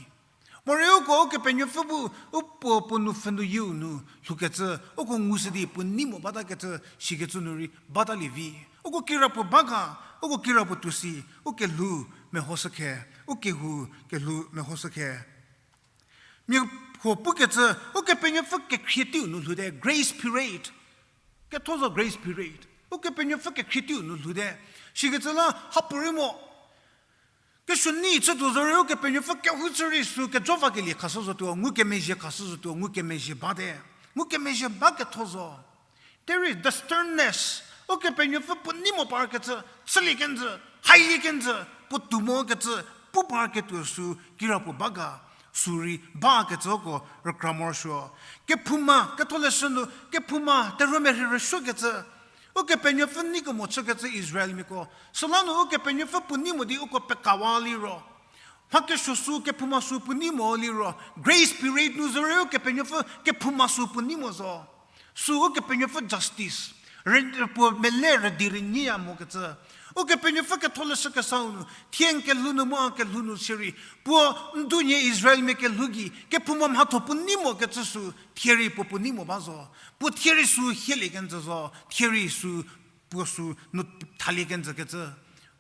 Morei uko Ukepenuopfü bu u puo puo nu pfhünuyieu nu lhoukecü, uko ngushü di puo nei mo batakecü, sikecü nu rei batalie vi. Uko kirapuo ba ga, uko kirapuo tuo si, u kelhou mehoshü khe, u kehou kelhou mehoshü khe. Mia huo pukecü, Ukepenuopfü kekhrie teiu nu lhou te, grace period. Ketho zo grace period. Ukepenuopfü kekhrie teiu nu lhou te. Sikecü la hapuorei mo. Kesuo nei chütuo zorei Ukepenuopfü kehou chü rei sü kejo vakelie khashü zotuo, ngukemezhie khashü zotuo, ngukemezhie bate. Ngukemezhie ba ketho zo. Derei the sternness, Ukepenuopfü puo nei mo parkecü, chülie kenjü, hailie kenjü, puo tou mokecü, pu parketuo sü kirapuo ba ga, sü rei bakecüko rükra morosuo. Kephouma, ketholeshü nu, kephouma, terhuomia rhei rüsuokecü, Ukepenuopfü neikemo chükecü Israelmiako. Süla nu Ukepenuopfü puo nei mo di uko pekawa liro, mha kesuo sü kephouma sü puo nei mo liro, grace period nu zorei Ukepenuopfü kephouma sü puo nei mo zo. Sü Ukepenuopfü justice, re-, puo mele rüdi rünyiya mokecü. Ukepenuopfü ketholeshü kesau nu, thie n kelhou nu mu a kelhou nu shierei, puo nduonie Israelmia kelhou gei kephouma mhatho puo nei mokecü sü, thie rei puo puo nei mo ba zo. Puo thie rei sü hielie kenjü zo, thie rei sü puo sü nu thalie kenjükecü.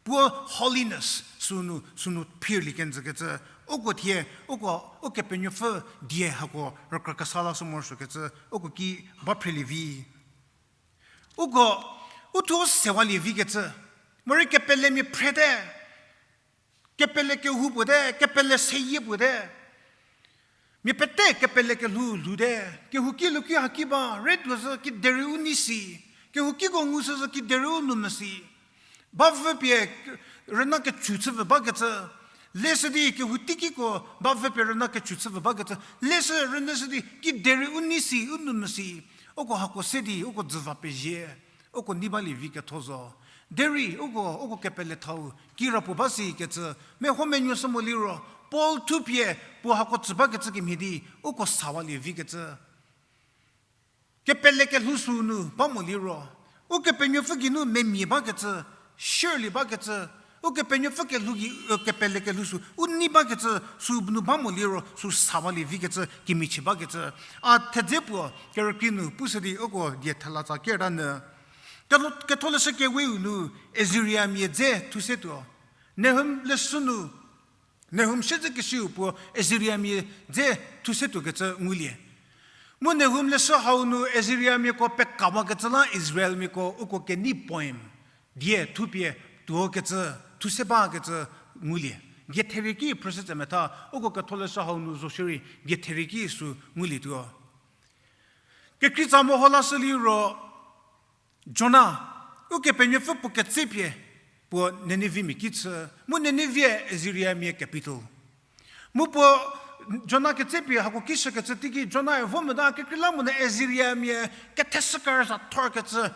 Puo holiness sü nu, sü nu phirlie kenjükecü. Uko thie, uko, Ukepenuopfü die hako rükra kesa lashü morosuokecü, uko ki ba phrelie vi. Uko, u thuo sewalie vikecü. Morei kepelemia phrete. Kepele kehou puo te, kepele seyie puo te. Mia pete kepele kelhou lhou te, kehouki luki haki ba, re tuo zhü kiderei u nei si, kehoukiko ngushü zhü kiderei u nou mesi. Bavü pie rüna kechu chüpfü bakecü, leshü di kehou teikiko bavü pie rüna kechu chüpfü bakecü, leshü rünyüshü di kiderei u nei si, u nou mesi. Uko hako se di, uko dzüva pezie. Uko nei balie vi ketho zo. Derei uko, uko kepele thau kirapuo ba sikecü, meho menuoshü mo liro, Paul thupie puo hako tsü bakecü kemhie di, uko sawalie vikecü. Kepele kelhou sü nu ba mo liro, Ukepenuopfü geinu memia bakecü, shierlie bakecü, Ukepenuopfü kelhou gei, e, kepele kelhou sü u nei bakecü, sü nu ba mo liro, sü sawalie vikecü, kemichie bakecü. A thedze puo, kerükrie nu, pushü di uko die thela tsa kerta nyü. Ketho-, Ketholeshü Keweu nu, Assyriamia dze thu se tuo. Nahum leshü nu, Nahum siedzekesiu puo Assyriamia dze thu se tuokecü ngulie. Mu Nahum leshü hau nu Assyriamiako pekawakecü la Israelmiako uko kenei poem die thupie tuokecü, thu se bakecü ngulie. Die therie ki phrüshü tse metha, uko Ketholeshü hau nu zo shierei die therie ki sü ngulietuo. Kekreitsa meho lashü liro, Jona, Ukepenuopfü puo ketsepie, puo Ninevemia ki chü, mu Nineveh Assyriamia capital. Mu puo Jona ketsepie hako ki shükecü teiki Jonae vo mota kekreilamonyü Assyriamia ketheshüker za thorkecü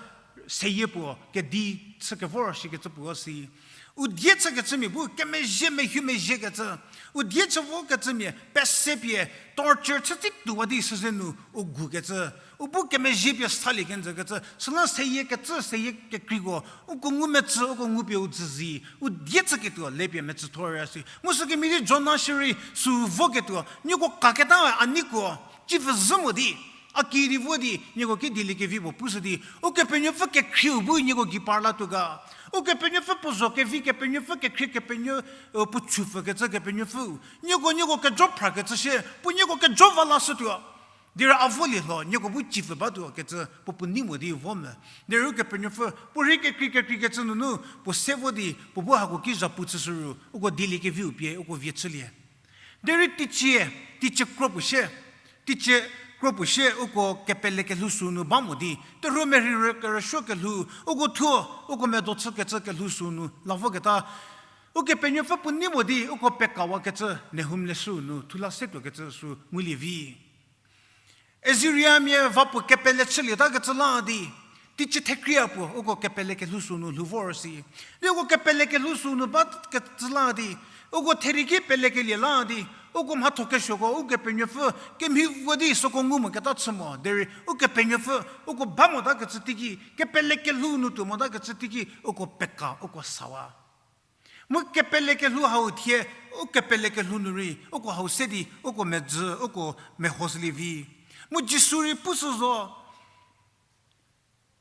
seyie puo kedi chükevor shikecü puo si. U die chükecümia bu kemezhie mehie mezhiekecü. U die chü vokecümia pesepie torture chütsi tuowa di süze nu u gukecü. U bu kemezhie pie salie kenjükecü. Süla seyie kecü seyie kekreiko. Uko ngumetsü, uko ngupie u dzüzi. U die chüketuo lepie metsüthor ya si. Mu sükemhie di Jona shierei sü voketuo. Nieko kaketa a nieko. Cipfü zhü mo di. A kidi vo di, nieko ki dieliekevi puo pushü di, Ukepenuopfü kekhrieu bu nieko gei parlatuo ga. Ukepenuopfü puo zho kevi, Kepenuopfü kekhrie, Kepenuo, e, puo chupfükecü Kepenuopfü. Nieko, nieko kejo phrakecü shie, puo nieko kejo va lashütuo. Derei a volie lho, nieko bu cipfü batuo kecü, puo puo nei mo di vo me. Derei Ukepenuopfü, puo rhei kekrei kekreikecü nunu, puo se vo di, puo bu hako ki zhapu chüshü ru, uko dieliekeviu pie, uko vie chülie. Derei teicie, teicie kro puo shie, teicie Kro puo sie uko kepele kelhou sünu ba mo di, terhuo merhei kerüsuo kelhou, uko thuo, uko medo chükecü kelhou sünu la voketa, Ukepenuopfü puo nei mo di uko pekawakecü Nahum leshü nu thula se tuokecü sü ngulie vi. Assyriamia va puo kepele chülietakecü la di, teicie thekrie puo uko kepele kelhou sünu lhou vor si. Di uko kepele kelhou sünu bakecü la di, uko therei ki pelekelie la di, uko mhatho kesuoko Ukepenuopfü kemhie vo di süko ngu moketa chü mo derei Ukepenuopfü uko ba motakecü teiki, kepele kelhou nu tuo motakecü teiki uko peka, uko sawa. Mu kepele kelhou hau thie, u kepele kelhou nu rei uko hau se di uko medzü, uko mehoshülie vi. Mu Jisu rei pushü zo,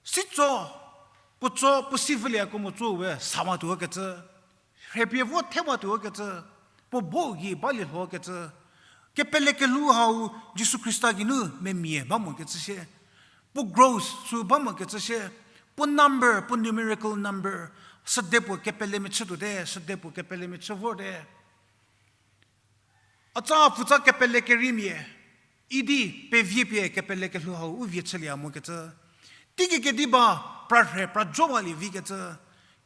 sitso, puo tso, puo si vülieko mo tso we sawatuo kecü, rhepie vo thewatuo kecü, puo bo gei balie lho kecü, kepele kelhou hau Jisu Khrista geinu memia ba mokecü sie, puo growth sü ba mokecü sie, puo number, puo numerical number, süde puo kepelemia chütuote, süde puo kepelemia chü vorte. A tsa pfutsa kepele kereimia idi pevi pie kepele kelhou hau u vie chülie mokecü. Teiki kediba pra rhe pra jowalie vikecü.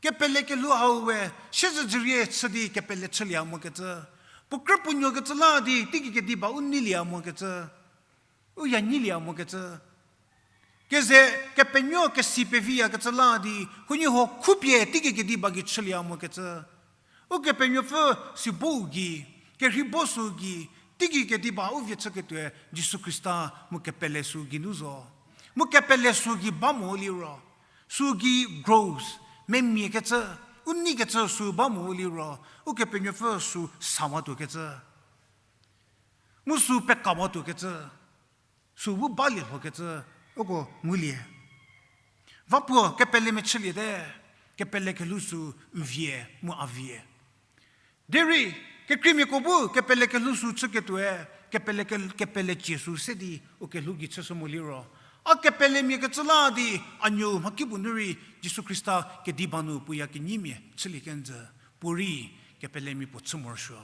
Kepele kelhou hau we siezedzürie chü di kepele chülie mokecü. Puo krü puo nuokecü la di teiki kediba u neilie mokecü, u ya neilie mokecü. Keze kepenuo kesi peviyakecü la di, huoniehuo khupie teiki kediba gei chülie mokecü. Ukepenuopfü si bo gei, kerhei bo sü gei, teiki kediba u vie chüketuoe Jisu Khrista mu kepele sü geinu zo. Mu kepele sü gei ba mo liro, sü gei growth, memiakecü, u neikecü sü ba mo liro, Ukepenuopfü sü sawatuokecü, mu sü pekawatuokecü, sü bu balie lhokecü uko ngulie. Va puo kepelemia chüliete, kepele kelhou sü n vie mu a vie. Derei kekreimiako bu kepele kelhou sü chüketuoe, kepele ke-, kepele cie sü se di u kelhou gei chüshü mo liro, a kepelemia kecü la di a nuou mhakipuo nu rei Jisu Khrista kediba nu puo ya kenyimia chülie kenjü, puorei kepelemia puo chü morosuo.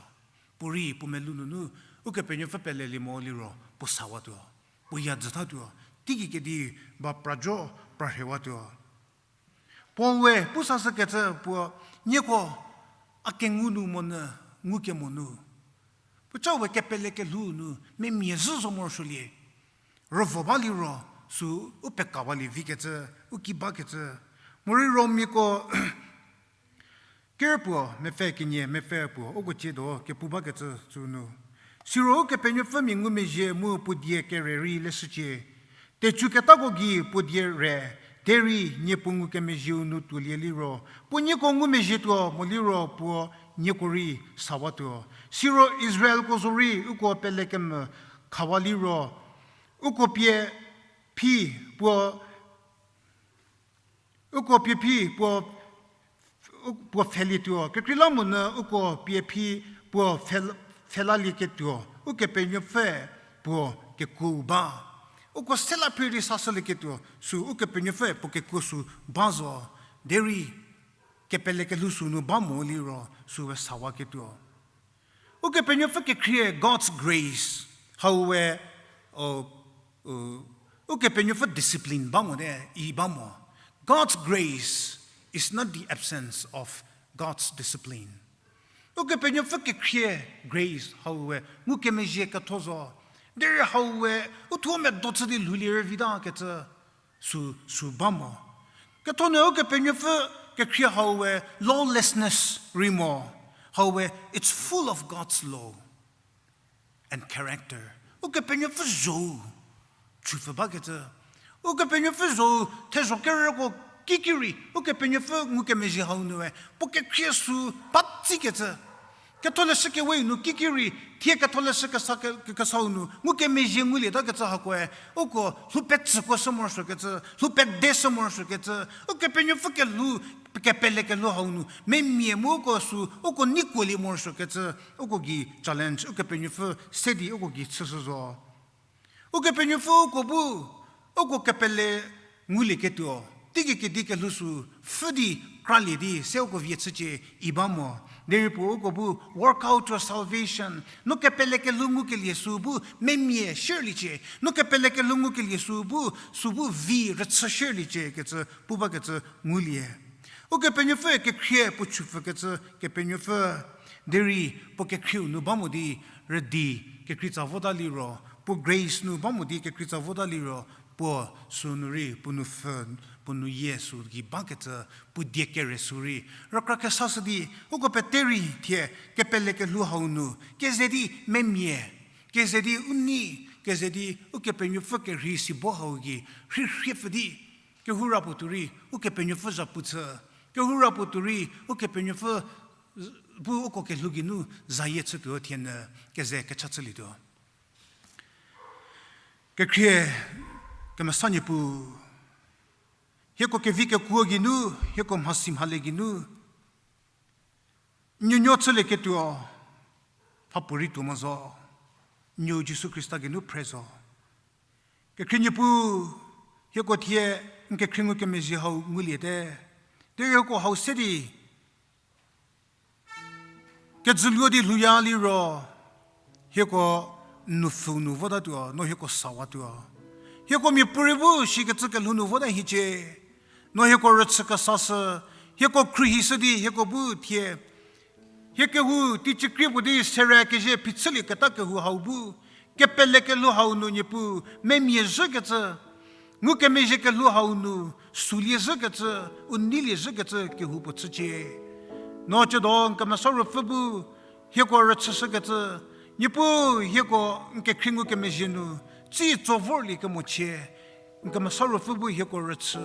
Puorei puo melou nunu Ukepenuopfü pelelie mo liro puo sawatuo, puo ya jütatuo, teiki kediba pra jo pra rhewatuo. Paul we pu sashükecü puo, nieko a kengu nu monyü ngukemo nu, puoca we kepele kelhou nu memia zhü zo morosuolie, rüvo ba liro sü u pekawalie vikecü, u ki bakecü. Morei Romiako ker puo, mepfü kenie, mepfü puo, uko ciedo kepu bakecü sünu. Siro Ukepenuopfü mia ngumezhie mu puo die kere rei leshücie. Tecüketako gei puo die re, derei nie puo ngukemezhieu nu tuolie liro, puo nieko ngumezhietuo mo liro puo nieko rei sawatuo. Siro Israelko zorei uko pelekemvü khawa liro, uko pie phi puo uko pie phi puo, u-, puo pfhelietuo. Kekreilamonyü uko pie phi puo pfhel-, pfhelalieketuo. Ukepenuopfü puo kekuo ba. Uko sela phirei sashülieketuo. Sü Ukepenuopfü puo kekuo sü ba zo. Derei kepele kelhou sünu ba mo liro süe sawaketuo. Ukepenuopfü kekhrie God's grace. Hau we, o, u, Ukepenuopfü discipline ba mote, i ba mo. God's grace is not the absence of God's discipline. Ukepenuopfü kekhrie grace hau we ngukemezhie ketho zo. Derei hau we uthuo medo chü di lhoulie rüvita kecü sü, sü ba mo. Ketho nu Ukepenuopfü kekhrie hau we lawlessness rei mo. Hau we, it's full of God's law and character. Ukepenuopfü zho-u chüpfü bakecü. Ukepenuopfü zho-u thezho kerüko kiki rei, Ukepenuopfü ngukemezhie hau nue puo kekhrie sü ba tsikecü. Ketholeshü kewe nu kiki rei, thie ketholeshü kesa ke-, ke-, kesau nu ngukemezhie ngulietakecü hakoe, uko lhoupetsüko shü morosuokecü, lhoupede shü morosuokecü, Ukepenuopfü kelhou, kepele kelhou hau nu memia mu uko sü, uko neikuolie morosuokecü, uko gei challenge, Ukepenuopfü se di uko gei chüshü zo. Ukepenuopfü uko bu, uko kepele ngulieketuo, teigei kedi kelhou sü pfhü di kralie di se uko vie chücie i ba mo. Derei puo uko bu work out your salvation. No kepele kelhou ngukelie sü bu memia shierliecie. No kepele kelhou ngukelie sü bu, sü bu vi rüchü shierliecie kecü pu bakecü ngulie. Ukepenuopfü kekhrie puo chüpfükecü Kepenuopfü derei puo kekhrieu nu ba mo di rüdi kekreitsa vota liro, puo grace nu ba mo di kekreitsa vota liro, puo sünu rei puo nu pfhü, puo nu yie sü gei bakecü, puo die kere sü rei rükra kesashü di, uko pete rei thie kepele kelhou hau nu keze di memia, keze di u nei, keze di Ukepenuopfü kerhei si bo hau gei rhirhie pfü di, kehou ra puo tuo rei Ukepenuopfü zhapu chü, kehou ra puo tuo rei Ukepenuopfü bu uko kelhou geinu zayie chütuo thienyü keze kecha chülietuo. Kekhrie kemesa Niepuu, hieko kevi kekuo geinu, hieko mhasi mhale geinu, nuonuo chülieketuo, mhapuorei tuo mo zo, nuou Jisu Khrista geinu phre zo. Kekhrie Niepuu, hieko thie n kekhrie ngukemezhie hau nguliete, derei hieko hau se di kejüluo di lhouya liro, hieko n nupfhü nu votatuo, no hieko sawatuo. Hieko miapuorei bu shikecü kelhou nu vota hiecie. No hieko rüchü kesashü, hieko khruohishü di hieko bu thie hie kehou teiciekrie puo di sere kezhie phichülieketa kehou hau bu, kepele kelhou hau nu Niepuu memia zhükecü, ngukemezhie kelhou hau nu sulie zhükecü, u neilie zhükecü kehou puo chücie. No tsiedo n Kemesa Ruopfü bu hieko rüchüshükecü, Niepuu hieko n kekhrie ngukemezhie nu tsi tso vorlie kemochie, n Kemesa Ruopfü bu hieko rüchü,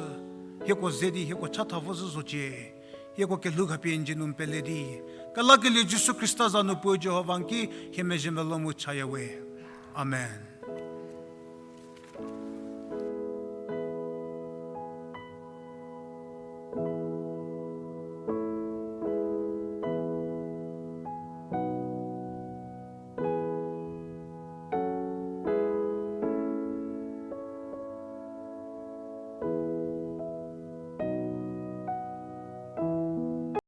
hieko ze di hieko chatha vo zhü zocie. Hieko kelhou khapie n dzie nu n pele di, kelakelie Jisu Khrista za nu puo Jihova n ki hie mezhie melou mu chaya we. Amen.